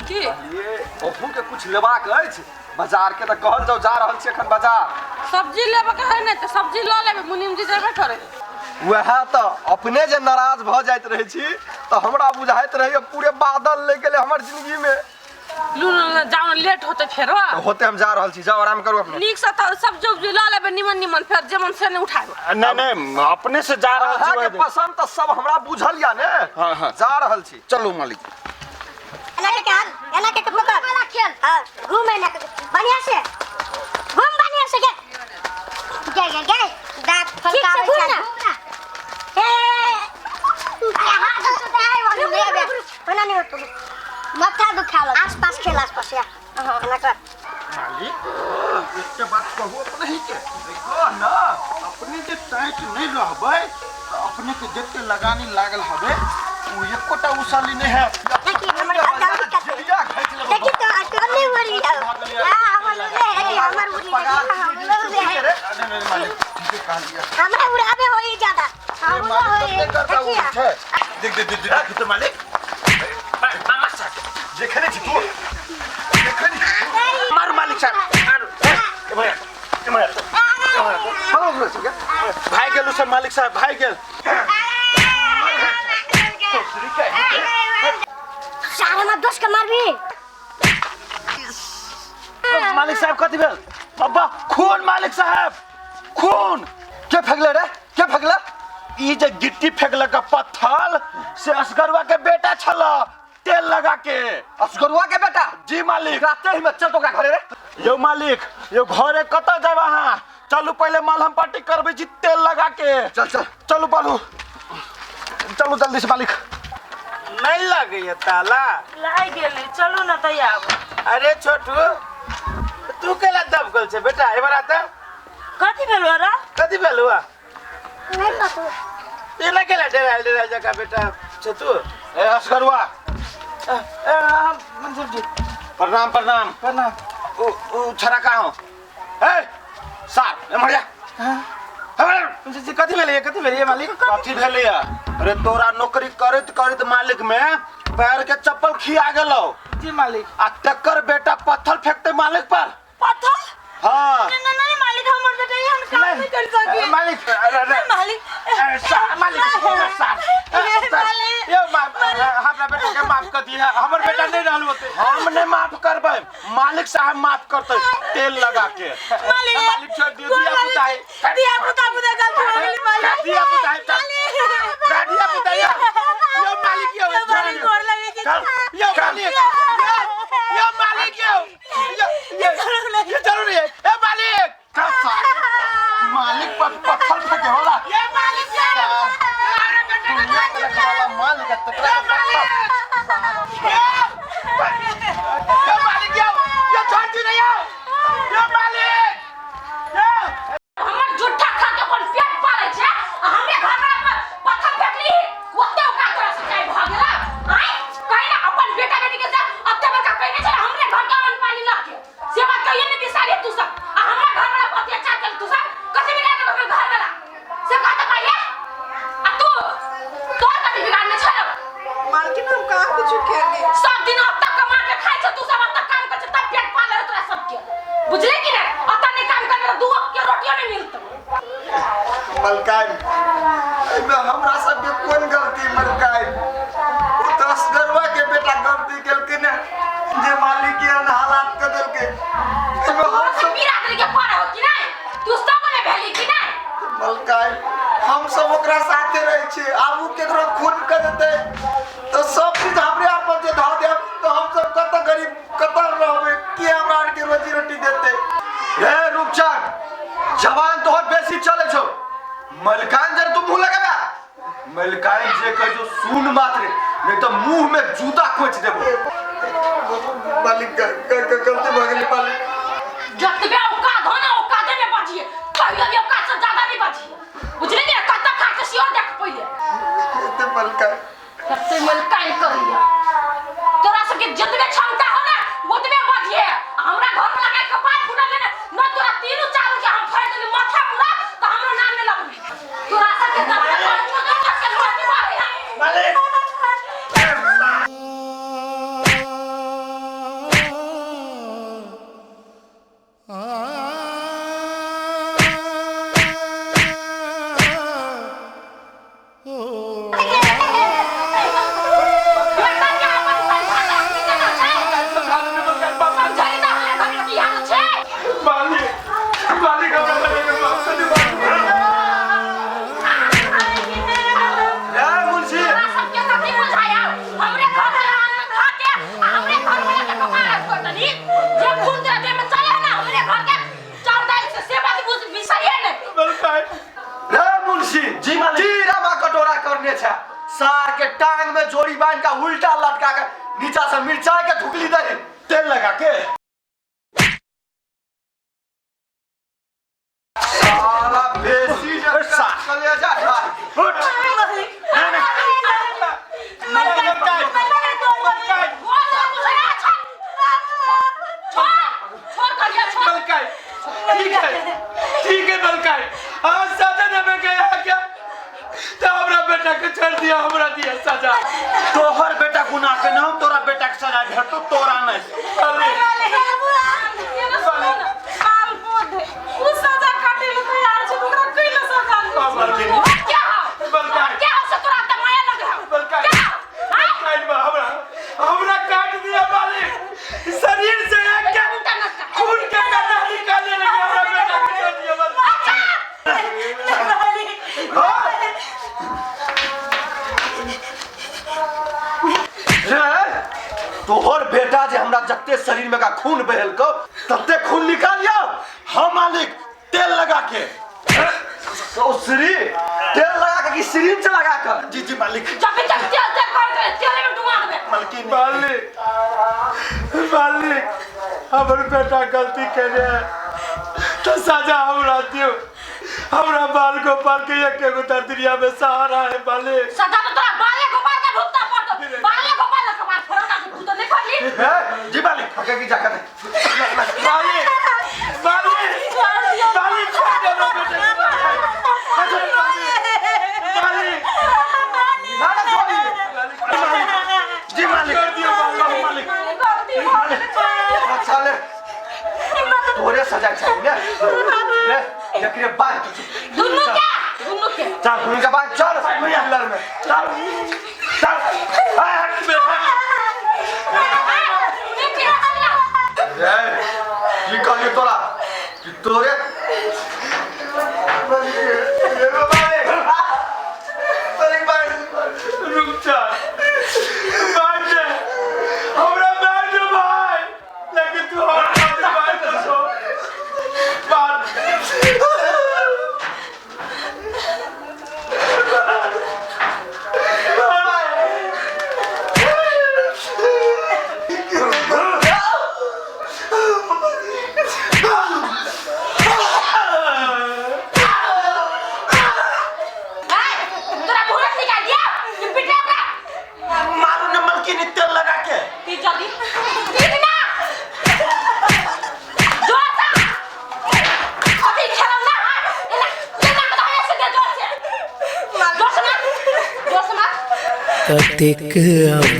Speaker 8: की
Speaker 2: ये अहू के कुछ लेबाक अछि बाजार के, त कहल जाओ जा रहल छी एखन बाजार।
Speaker 8: सब्जी लेबे के है ने त सब्जी ल लेबे, मुनीम जी जेबे करे।
Speaker 2: वएह त अपने जे नाराज भ जाइत रहै छी त हमरा बुझाइत रहैया पूरे बादल ले गेलै हमर जिंदगी में।
Speaker 8: लू न जाओ न, लेट होते फेरो।
Speaker 2: होते हम जा रहल छी, जाओ आराम करू अपने।
Speaker 8: नीक से त सब्जी उब्जी ल लेबे निमन निमन, फेर जेमन से ने उठाबे।
Speaker 1: नहीं नहीं अपने से जा रहल छी,
Speaker 2: अहाँके पसंद त सब हमरा बुझल या ने।
Speaker 1: हां हां
Speaker 2: जा रहल छी,
Speaker 1: चलू मालिक।
Speaker 5: एना के हाल, एना के पकड़ वाला खेल। हां घूम एना के बढ़िया से घूम, बढ़िया से गे गे गे दांत फलकावे छै। ए अरे हाथ से तो आए वाली ले बे, ओना नहीं होतो, माथा दुखाल। आस पास खेल, आस पास या एना कर।
Speaker 1: मालिक एकटा बात कहू अपने ही के, कह ना अपने जे टाइट नहीं रहबै त अपने के जते लगानी लागल हबे उ एकोटा उसाली नहीं है।
Speaker 5: देखी हमर जल्दी कर, देखी तो तो नहीं उड़ी। हां हमर उड़े है, हमर उड़ी है,
Speaker 1: मालिक ठीक कहलिए,
Speaker 5: हमरा उड़ावे होई ज्यादा। हां उड़ावे होई।
Speaker 1: देख देख देख देख तो मालिक मामा साहब
Speaker 2: देखने छी तू, देखने छी
Speaker 1: मारू मालिक साहब मारू। ए भैया ए भैया भाई गेल सब मालिक साहब भाई गेल।
Speaker 5: सारा में दोस्त के मारबी।
Speaker 1: मालिक साहब कथी भेल? बाबा खून मालिक साहब खून।
Speaker 2: के फगले रे, के फगला?
Speaker 1: ई जे गिट्टी फेंकलक पत्थर से असगरुआ के बेटा छल तेल लगा के।
Speaker 2: असगरुआ के बेटा?
Speaker 1: जी मालिक।
Speaker 2: राते ही में चल तो ओकरा घरे रे।
Speaker 1: यौ मालिक, यौ घरे कतऽ जाब अहाँ? चलू पहिले मलहम पट्टी करबै छी तेल लगा के।
Speaker 2: चल चल
Speaker 1: चलू बढ़ू, चलू जल्दी से मालिक।
Speaker 4: नहीं लगैया ताला?
Speaker 6: लागि गेलै, चलू न तऽ आब।
Speaker 4: अरे छोटू, तू केला दबगल छै बेटा? एबर आता।
Speaker 6: कथी भेल रे?
Speaker 4: कथी भेल हुआ?
Speaker 5: नहीं पता।
Speaker 4: एना केला डरायल डरायल जकाँ बेटा छै तू?
Speaker 1: ए असगरुआ।
Speaker 4: ए हम मंजूर जी।
Speaker 1: प्रणाम प्रणाम।
Speaker 4: प्रणाम।
Speaker 1: ओ ओ छड़ा कहाँ हो? ए सार एम्हर जा।
Speaker 4: मंजूर जी कथी भेलैया, कथी भेलैया मालिक?
Speaker 1: कथी भेलैया? अरे तोरा नौकरी करैत करैत मालिक में पैर के चप्पल खिया गेलौ।
Speaker 4: जी मालिक।
Speaker 1: आ तकर बेटा पत्थर फेंकते मालिक पर।
Speaker 6: पत्थर?
Speaker 1: हाँ।
Speaker 6: नहीं नहीं नहीं मालिक, हमर बेटा एहन काम नहीं कर सके।
Speaker 4: मालिक, अरे अरे
Speaker 6: मालिक,
Speaker 4: सार मालिक, सार
Speaker 6: मालिक।
Speaker 4: यो हमरा बेटा के माफ कर दिया, हमर बेटा नहीं रहल होते।
Speaker 1: हम नहीं माफ करबै, मालिक साहब माफ करते तेल लगा के।
Speaker 6: मालिक,
Speaker 4: मालिक छोड़ दियो, दिया पुता है।
Speaker 6: दिया पुता पुता गलती हो गेली मालिक।
Speaker 4: दिया पुता है, दिया पुता है। यो मालिक यो,
Speaker 6: मालिक गोर लगे के।
Speaker 4: यो मालिक, यो मालिक यो, ये जरूरी है। ए मालिक,
Speaker 1: मालिक पर पत्थर फेंके होला।
Speaker 4: ये मालिक यो, अरे बेटा के
Speaker 1: दुनिया के रखवाला मालिक है, तकरा के पत्थर।
Speaker 4: यो मालिक यो, यो छोड़ दी नहीं यो, यो मालिक यो।
Speaker 8: हमर झूठा खा के अपन पेट पालै छै आ हमरे घर पर पत्थर फेंकली ओते ओकरा तोरा सच्चाई भ गेला। आय कहि ना अपन बेटा बेटी के से अते बड़का कहने छै हमरे घर के अन्न पानी लग के से बात कहिए ने बिसारी तू सब आ हमरा घर वाला अत्याचार कर तू सब कथि बिगाड़ के हमर घर वाला से कहत कहिए आ तू तोर कथि बिगाड़ने छै?
Speaker 9: मालकिन हम कहाँ कुछ खेले?
Speaker 8: सब दिन अब तक कमा के खाइ छै तू सब, अब तक काम कर छै तब पेट पाले तोरा सबके, बुझले कि नहीं? अब तक नहीं काम करने दूगो के रोटियो नहीं मिलतो।
Speaker 11: मलकाइन, एहिमे हमरा सबके कोन गलती मलकाइन? ओ तऽ असगरुआ के बेटा गलती केलकै ने जे मालिक के एहन हालात कऽ देलकै। एहिमे हम सब
Speaker 8: बिरादरी के पर हो कि नहीं? तू सब ने भेली कि नहीं?
Speaker 11: मलकाइन, हम सब ओकरा साथे रहै छियै, आब ओ केकरो खून कऽ देतै तऽ सब चीज हमरे आपन जे धऽ देब तऽ हम सब कतऽ गरीब कतऽ रहबै? के हमरा आरके रोजी रोटी देतै?
Speaker 2: हे रूपचंद, जवान तोहर बेसी चलै छौ। मलकाइन जर तू मुंह लगेबा, मलकाइन जे कहै छौ सुन मात्र, नहीं तऽ मुंह में जूता खोच देबो।
Speaker 11: मालिक गलती भऽ गेलै मालिक।
Speaker 8: जतबे औकात हो ना औकाते में बचिए, कहियो भी औकात से ज्यादा नहीं बचिए, बुझले कि? कतऽ खा के सियो देख पहिले।
Speaker 11: एते मलकाइन
Speaker 8: कते मलकाइन कहिया तोरा सबके जतबे क्षमता हो ना ओतबे बचिए। हमरा घर में लगा कपार फूटल ने न तोरा तीनों चारों के हम फाड़ देली माथा पूरा तो हमरो नाम नहीं लगबे। तोरा सबके जतबे
Speaker 4: मालिक।
Speaker 8: बेटा के अपन समझाई ना हमरे घर में की हाल छै।
Speaker 4: मालिक, मालिक हमरा बेटा के माफ कर दे।
Speaker 2: रे मुंशी,
Speaker 8: तोरा सबके कथी बुझाया? हमरे घर के अन्न खा के आ हमरे घर में के कपार फोड़तनी जे खून तोरा देह में चले ना हमरे घर के चाउर दाल से से बात बुझ बिसरिए ने।
Speaker 4: मलकाइन,
Speaker 2: रे मुंशी
Speaker 1: जी मालिक।
Speaker 2: जीरा मा कटोरा करने छे, सार के टांग में जोड़ी बांध के उल्टा लटका के नीचा से मिर्चाई के धुकली दही
Speaker 1: तेल लगा के।
Speaker 2: साला बेसी जे
Speaker 1: सार।
Speaker 2: कलेजा खा।
Speaker 1: उठ।
Speaker 8: छोड़ छोड़ करिया छोड़।
Speaker 4: मलकाइन ठीक है, ठीक है मलकाइन, आज सजा देवे के यहाँ क्या तो हमरा बेटा के छोड़ दिया, हमरा दिया सजा।
Speaker 1: तोहर बेटा गुनाह के ना, तोरा बेटा के सजा भेटतो, तोरा नहीं।
Speaker 4: अरे
Speaker 3: बाल बोध उ सजा काटे ले तैयार छै, ओकरा कैला सजा
Speaker 4: मलकाइन,
Speaker 8: क्या हो
Speaker 4: मलकाइन,
Speaker 8: क्या हो से तोरा त माया लगे हो?
Speaker 4: मलकाइन,
Speaker 8: क्या
Speaker 4: मलकाइन बा हमरा हमरा काट दिया मालिक, शरीर से एक के खून के कतरा निकालने लगे, हमरा बेटा के छोड़ दिया मलकाइन।
Speaker 6: मालिक।
Speaker 2: तोहर बेटा जे हमरा जते शरीर में का खून बहेलको तते खून निकालियो।
Speaker 1: हाँ मालिक, तेल लगा के।
Speaker 2: सौसरी तेल लगा के कि सिरिंज लगा के?
Speaker 1: जी जी मालिक।
Speaker 8: जब जब तेल तेल कर के तेल में डुबा देबे।
Speaker 1: मालकिन।
Speaker 11: मालिक, मालिक, हमर बेटा गलती करे तो सजा हमरा दियो। हमरा बाल गोपाल के एक एगो दरिद्रिया में सहारा है मालिक।
Speaker 8: सजा तो तोरा बाले गोपाल के भुगता पड़तो। बाले गोपाल के कपार फोड़ का तू तो नहीं पड़ली।
Speaker 2: ए, जी मालिक, पकड़ के जाकर।
Speaker 11: मालिक, मालिक, मालिक, छोड़ दे हमरा बेटे के। मालिक,
Speaker 2: ना ना छोड़ी। जी मालिक,
Speaker 11: छोड़ दियो मालिक।
Speaker 2: अच्छा ले, तोरे सजा चाहिए ने। ले, एकरे बांध
Speaker 8: दुन्नू के, दुन्नू के।
Speaker 2: चल दुन्नू के बांध, चल पिलर में।
Speaker 1: चल चल, हाय हट बेटा।
Speaker 2: रे, की कहलियो तोरा कि तोरे
Speaker 11: रुक जा भाई, दे हमरा मार दे भाई, लेकिन तू हमरा भाई तो सो मार।
Speaker 8: तोरा मुहूर्त निकाल दिया कि पिटे ओकरा।
Speaker 1: मारू ने मलकिन तेल लगा के।
Speaker 8: पी जल्दी, पीट ना जोर से। अभी खेलम ना। हां एना एना के तो ऐसे दे जोर से, जोर से मार, जोर से मार।
Speaker 12: कतेक अब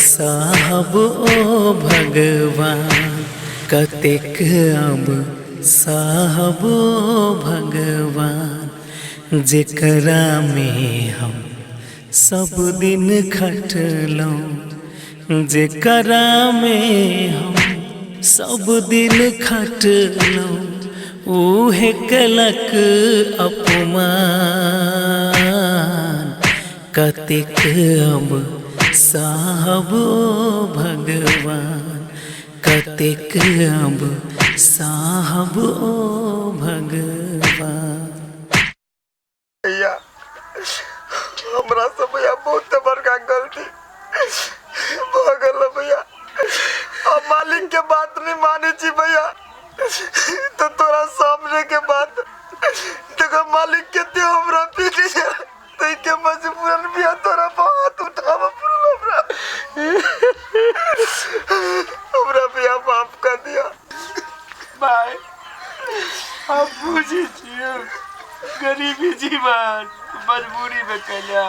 Speaker 12: साहब ओ भगवान, कतेक अब साहब ओ भगवान, जेकरा में हम सब दिन खटलौं, जेकरा में हम सब दिन खटलौं, उहे कलक अपमान। कतेक अब साहब ओ भगवान, कतेक अब साहब ओ भगवान।
Speaker 11: भैया, हमरा से भैया बहुत बड़का गलती भऽ गेल भैया। अब मालिक के बात नहीं माने छी भैया, तो तोरा सामने के बात देखो मालिक के ते हमरा पीटे तै के मजबूरन भैया तोरा बहुत उठाबऽ पड़ल हमरा। हमरा भैया माफ कर दिया भाई। हम बुझै छियै गरीबी जीवन मजबूरी में कैला।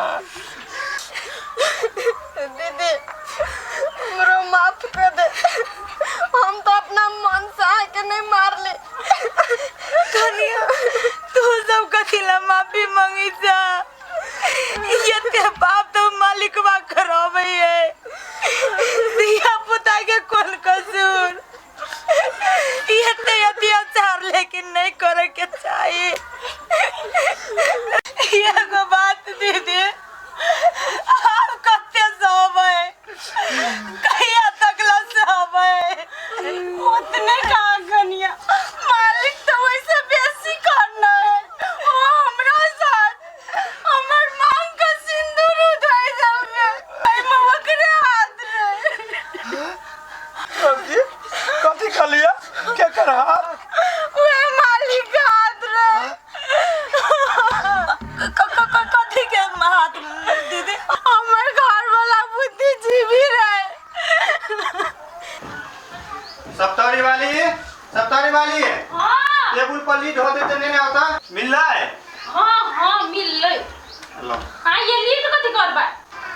Speaker 3: दीदी हमरो माफ कर दे, हम तो अपना मन से आके नहीं मारले।
Speaker 6: कनिया तू सब कथी ला माफी मांगी जा? ये बाप तो मालिकवा खराब है, धिया पुता के कौन कसूर? ये ते अत्याचार लेकिन नहीं करे के चाहिए। ये गो बात दीदी, आप कत्ते सहबै, कहिया तक ला सहबै?
Speaker 3: उतने कहाँ कनिया, मालिक तो वैसे बेसी करना है। वो हमरा साथ हमर मांग का सिंदूर उधाई देलकै, एहिमे ओकरे हाथ रहे।
Speaker 11: कथी कथी कहलियै? केकर हाथ?
Speaker 3: उहे मालिक के हाथ रहे।
Speaker 6: कथी के हाथ दीदी?
Speaker 3: हमर घर वाला बुद्धिजीवी रहे।
Speaker 13: सप्तारी वाली, सप्तारी वाली,
Speaker 8: हां
Speaker 13: टेबुल पर लीड होते तो नहीं होता। मिल रहा है?
Speaker 8: हां हां मिललै।
Speaker 13: लो।
Speaker 8: हां ये लीड कथी करबै?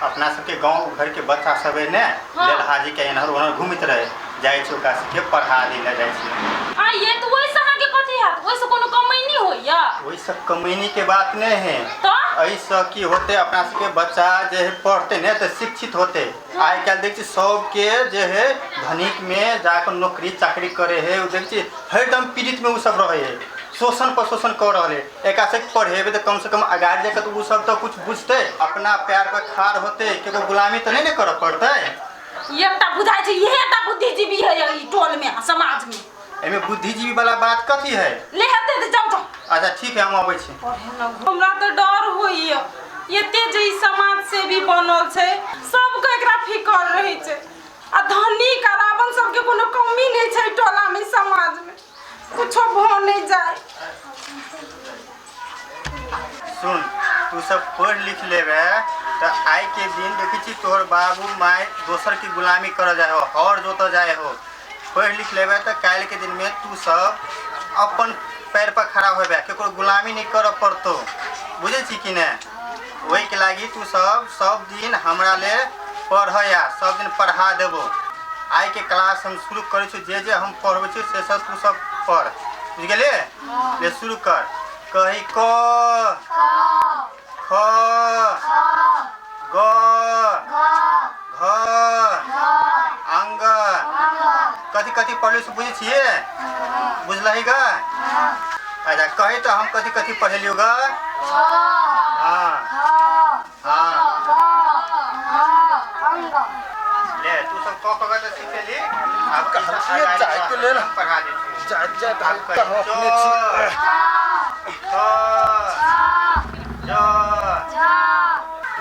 Speaker 13: अपना सबके गांव घर के बच्चा सब है ने,
Speaker 8: हाँ।
Speaker 13: लेलहाजी के एनहर ओनहर घूमित रहे जाइ छै, ओकरा सबके पढ़ा देले जाइ छै।
Speaker 8: हां ये तो वैसे अहाँ के कथी हाथ? वैसे कोनो कमैनी होइया?
Speaker 13: ओहि सब कमैनी के बात नहीं है।
Speaker 8: तो
Speaker 13: ऐसा की होते अपना सबके बच्चा जे है पढ़ते ने तो शिक्षित होते। आइ काल्हि देख छी सबके जे है धनिक में जाकर नौकरी चाकरी करे है, उ देख छी हरदम पीड़ित में उ सब रहे है, शोषण पर शोषण कर रहल है। एकरा से पढ़ेबे तो कम से कम अगाड़ जाकर तो उ सब तो कुछ बुझते, अपना पैर पर खाड़ होते, केकरो गुलामी तो नहीं ने करऽ पड़तै।
Speaker 3: एकटा बुझाइ छै इहे टा बुद्धिजीवी है ई टोल में आ समाज में।
Speaker 13: एहिमे बुद्धिजीवी वाला बात कथी है?
Speaker 3: ले हेतै तऽ जाउ जाउ।
Speaker 13: अच्छा ठीक है, हम अबै छी।
Speaker 3: हमरा तऽ डर होइए, एते जे ई समाज सेवी बनल छै सबके एकरा फिकर रहै छै, आ धनिक आ रावण सबके कोनो कमी नहि छै टोला में समाज में, कुछो भऽ नहि जाय।
Speaker 13: सुन, तू सब पढ़ लिख लेबे तऽ आइ के दिन देखै छी तोहर बाबू माय दोसर के गुलामी करऽ जाय हो, हर जोतऽ जाय हो। पढ़ लिख लेबे तऽ काल्हि के दिन में तू सब अपन पैर पर खड़ा होबे, केकरो गुलामी नहीं करऽ पड़तो, बुझै छी कि नहि? ओहिके लागी तू सब सब दिन हमरा ले पढ़ऽ आ, सब दिन पढ़ा देबो। आइ के क्लास हम शुरू करै छी, जे जे हम पढ़बै छी से सब तू सब पढ़, बुझि गेलियै? ले शुरू कर। कही क ख ग घ अंग। कथी कथी पढ़ली से बुझै छियै? बुझलही ग? अच्छा कही तऽ हम कथी कथी पढ़ेलियौ ग? हाँ हाँ ले तू सब क क तऽ सीख लेली, आब
Speaker 1: जाय के लेल
Speaker 13: पढ़ा दै छी।
Speaker 1: जाय जाय तऽ हम अपने छी।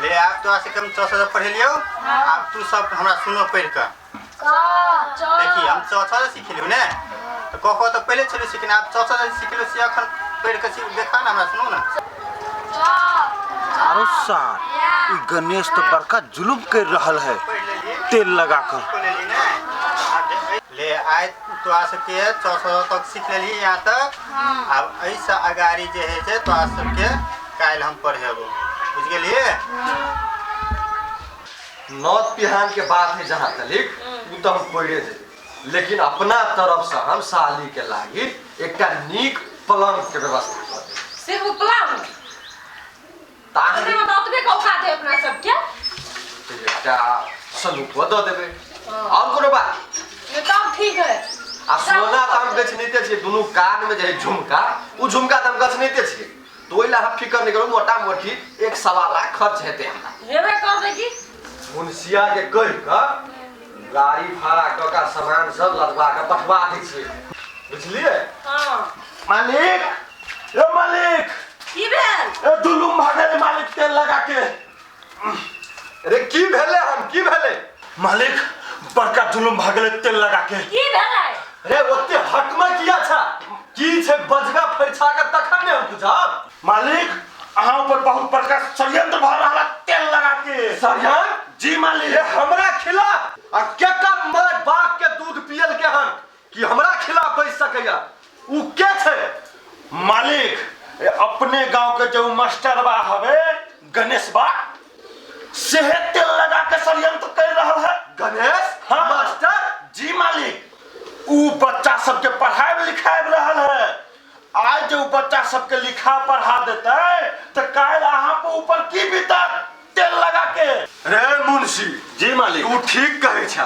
Speaker 13: ले आब तोरा से कम चौ से पढ़ेलियौ, आब तू सब हमरा सुनो पढ़ि कऽ। देखी हम चौ से सिखेलियौ ने, तऽ क ख तऽ पहिले छलियै सिखने, आब चौ से सिखेलियौ से अखन पढ़ि कऽ देखा ने, हमरा सुनू ने।
Speaker 1: आरो सार ई गणेश तो बड़का जुलुम कर रहल है तेल लगा कर।
Speaker 13: ले आइ तोरा सबके चौ सौ तक सीख लेली यहाँ तक, आब एहिसँ अगाड़ी जे होइ छै तोरा सबके काल्हि हम पढ़ेबो, बुझि गेलियै?
Speaker 2: नौत पिहान के बात है जहाँ तलिक उ तो हम पढ़े दे, लेकिन अपना तरफ से हम साली के लागी एकटा नीक पलंग के व्यवस्था कर देब।
Speaker 3: सिर्फ पलंग?
Speaker 2: ताहन
Speaker 3: ओतबे में ओतबे के औकात है अपना सबके?
Speaker 2: एकटा सनुको दऽ देबै, और कोनो बात?
Speaker 3: तब ठीक है।
Speaker 2: आ सोना तऽ हम गछनैते छियै, दुनू कान में जे है झुमका, उ झुमका तऽ हम गछनैते छियै, तो ओहि ला हम फिकर नहीं करू, मोटा मोटी 1.25 लाख खर्च हेतै हमरा।
Speaker 3: हेबे करबै की?
Speaker 2: मुंशिया के कहि कऽ गाड़ी भाड़ा कऽ के सामान सब लदवा के पठवा दै छियै, बुझलियै?
Speaker 3: हाँ।
Speaker 1: मालिक, ए मालिक,
Speaker 3: की भेल?
Speaker 1: ए दुलुम भागल मालिक तेल लगा के।
Speaker 2: अरे की भेलै हम, की भेलै?
Speaker 1: मालिक बड़का जुलुम भागल तेल लगा के।
Speaker 3: की भेलै?
Speaker 2: अरे ओते हटमे किया छा? की छै बजगा फरिछा के तखन ने हम बुझब।
Speaker 1: मालिक अहाँ ऊपर बहुत बड़का षड्यंत्र भऽ रहल है तेल लगा के।
Speaker 2: षड्यंत्र?
Speaker 1: जी मालिक।
Speaker 2: ये हमरा खिलाफ? आ केकर माय बाप के दूध पियल के हन कि हमरा खिलाफ बैस सकैया? उ के छै?
Speaker 1: मालिक अपने गांव के जो मास्टर बा हवे गणेश बा, सेहे तेल लगा के षड्यंत्र कर रहल है।
Speaker 2: गणेश?
Speaker 1: हाँ।
Speaker 2: मास्टर?
Speaker 1: जी मालिक, उ बच्चा सबके पढ़ाई लिखाई रहल है। आज जो बच्चा सबके लिखा पढ़ा देते तो काल्हि अहाँ पर ऊपर की बीतत तेल लगा के।
Speaker 2: रे मुंशी।
Speaker 1: जी मालिक।
Speaker 2: तू ठीक कहै छा,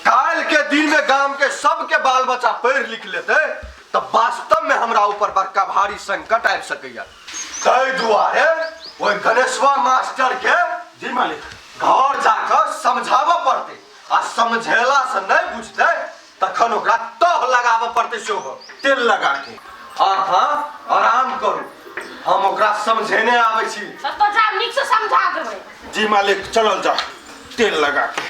Speaker 2: काल्हि के दिन में गाम के सबके बाल बच्चा पढ़ लिख लेते तो वास्तव में हमरा ऊपर बड़का भारी संकट आबि सकैया। ताहि दुआरे ओहि गणेशवा मास्टर के
Speaker 1: जी मालिक
Speaker 2: घर जाकर समझाबऽ पड़तै, आ समझेला से नहीं बुझतै तखन ओकरा तह लगाबऽ पड़तै सेहो
Speaker 1: तेल लगा के।
Speaker 2: अहाँ आराम करू, हम ओकरा समझेने आबै छी।
Speaker 3: सब तो जा नीक से समझा देबै।
Speaker 1: जी मालिक चलल जा तेल लगा के।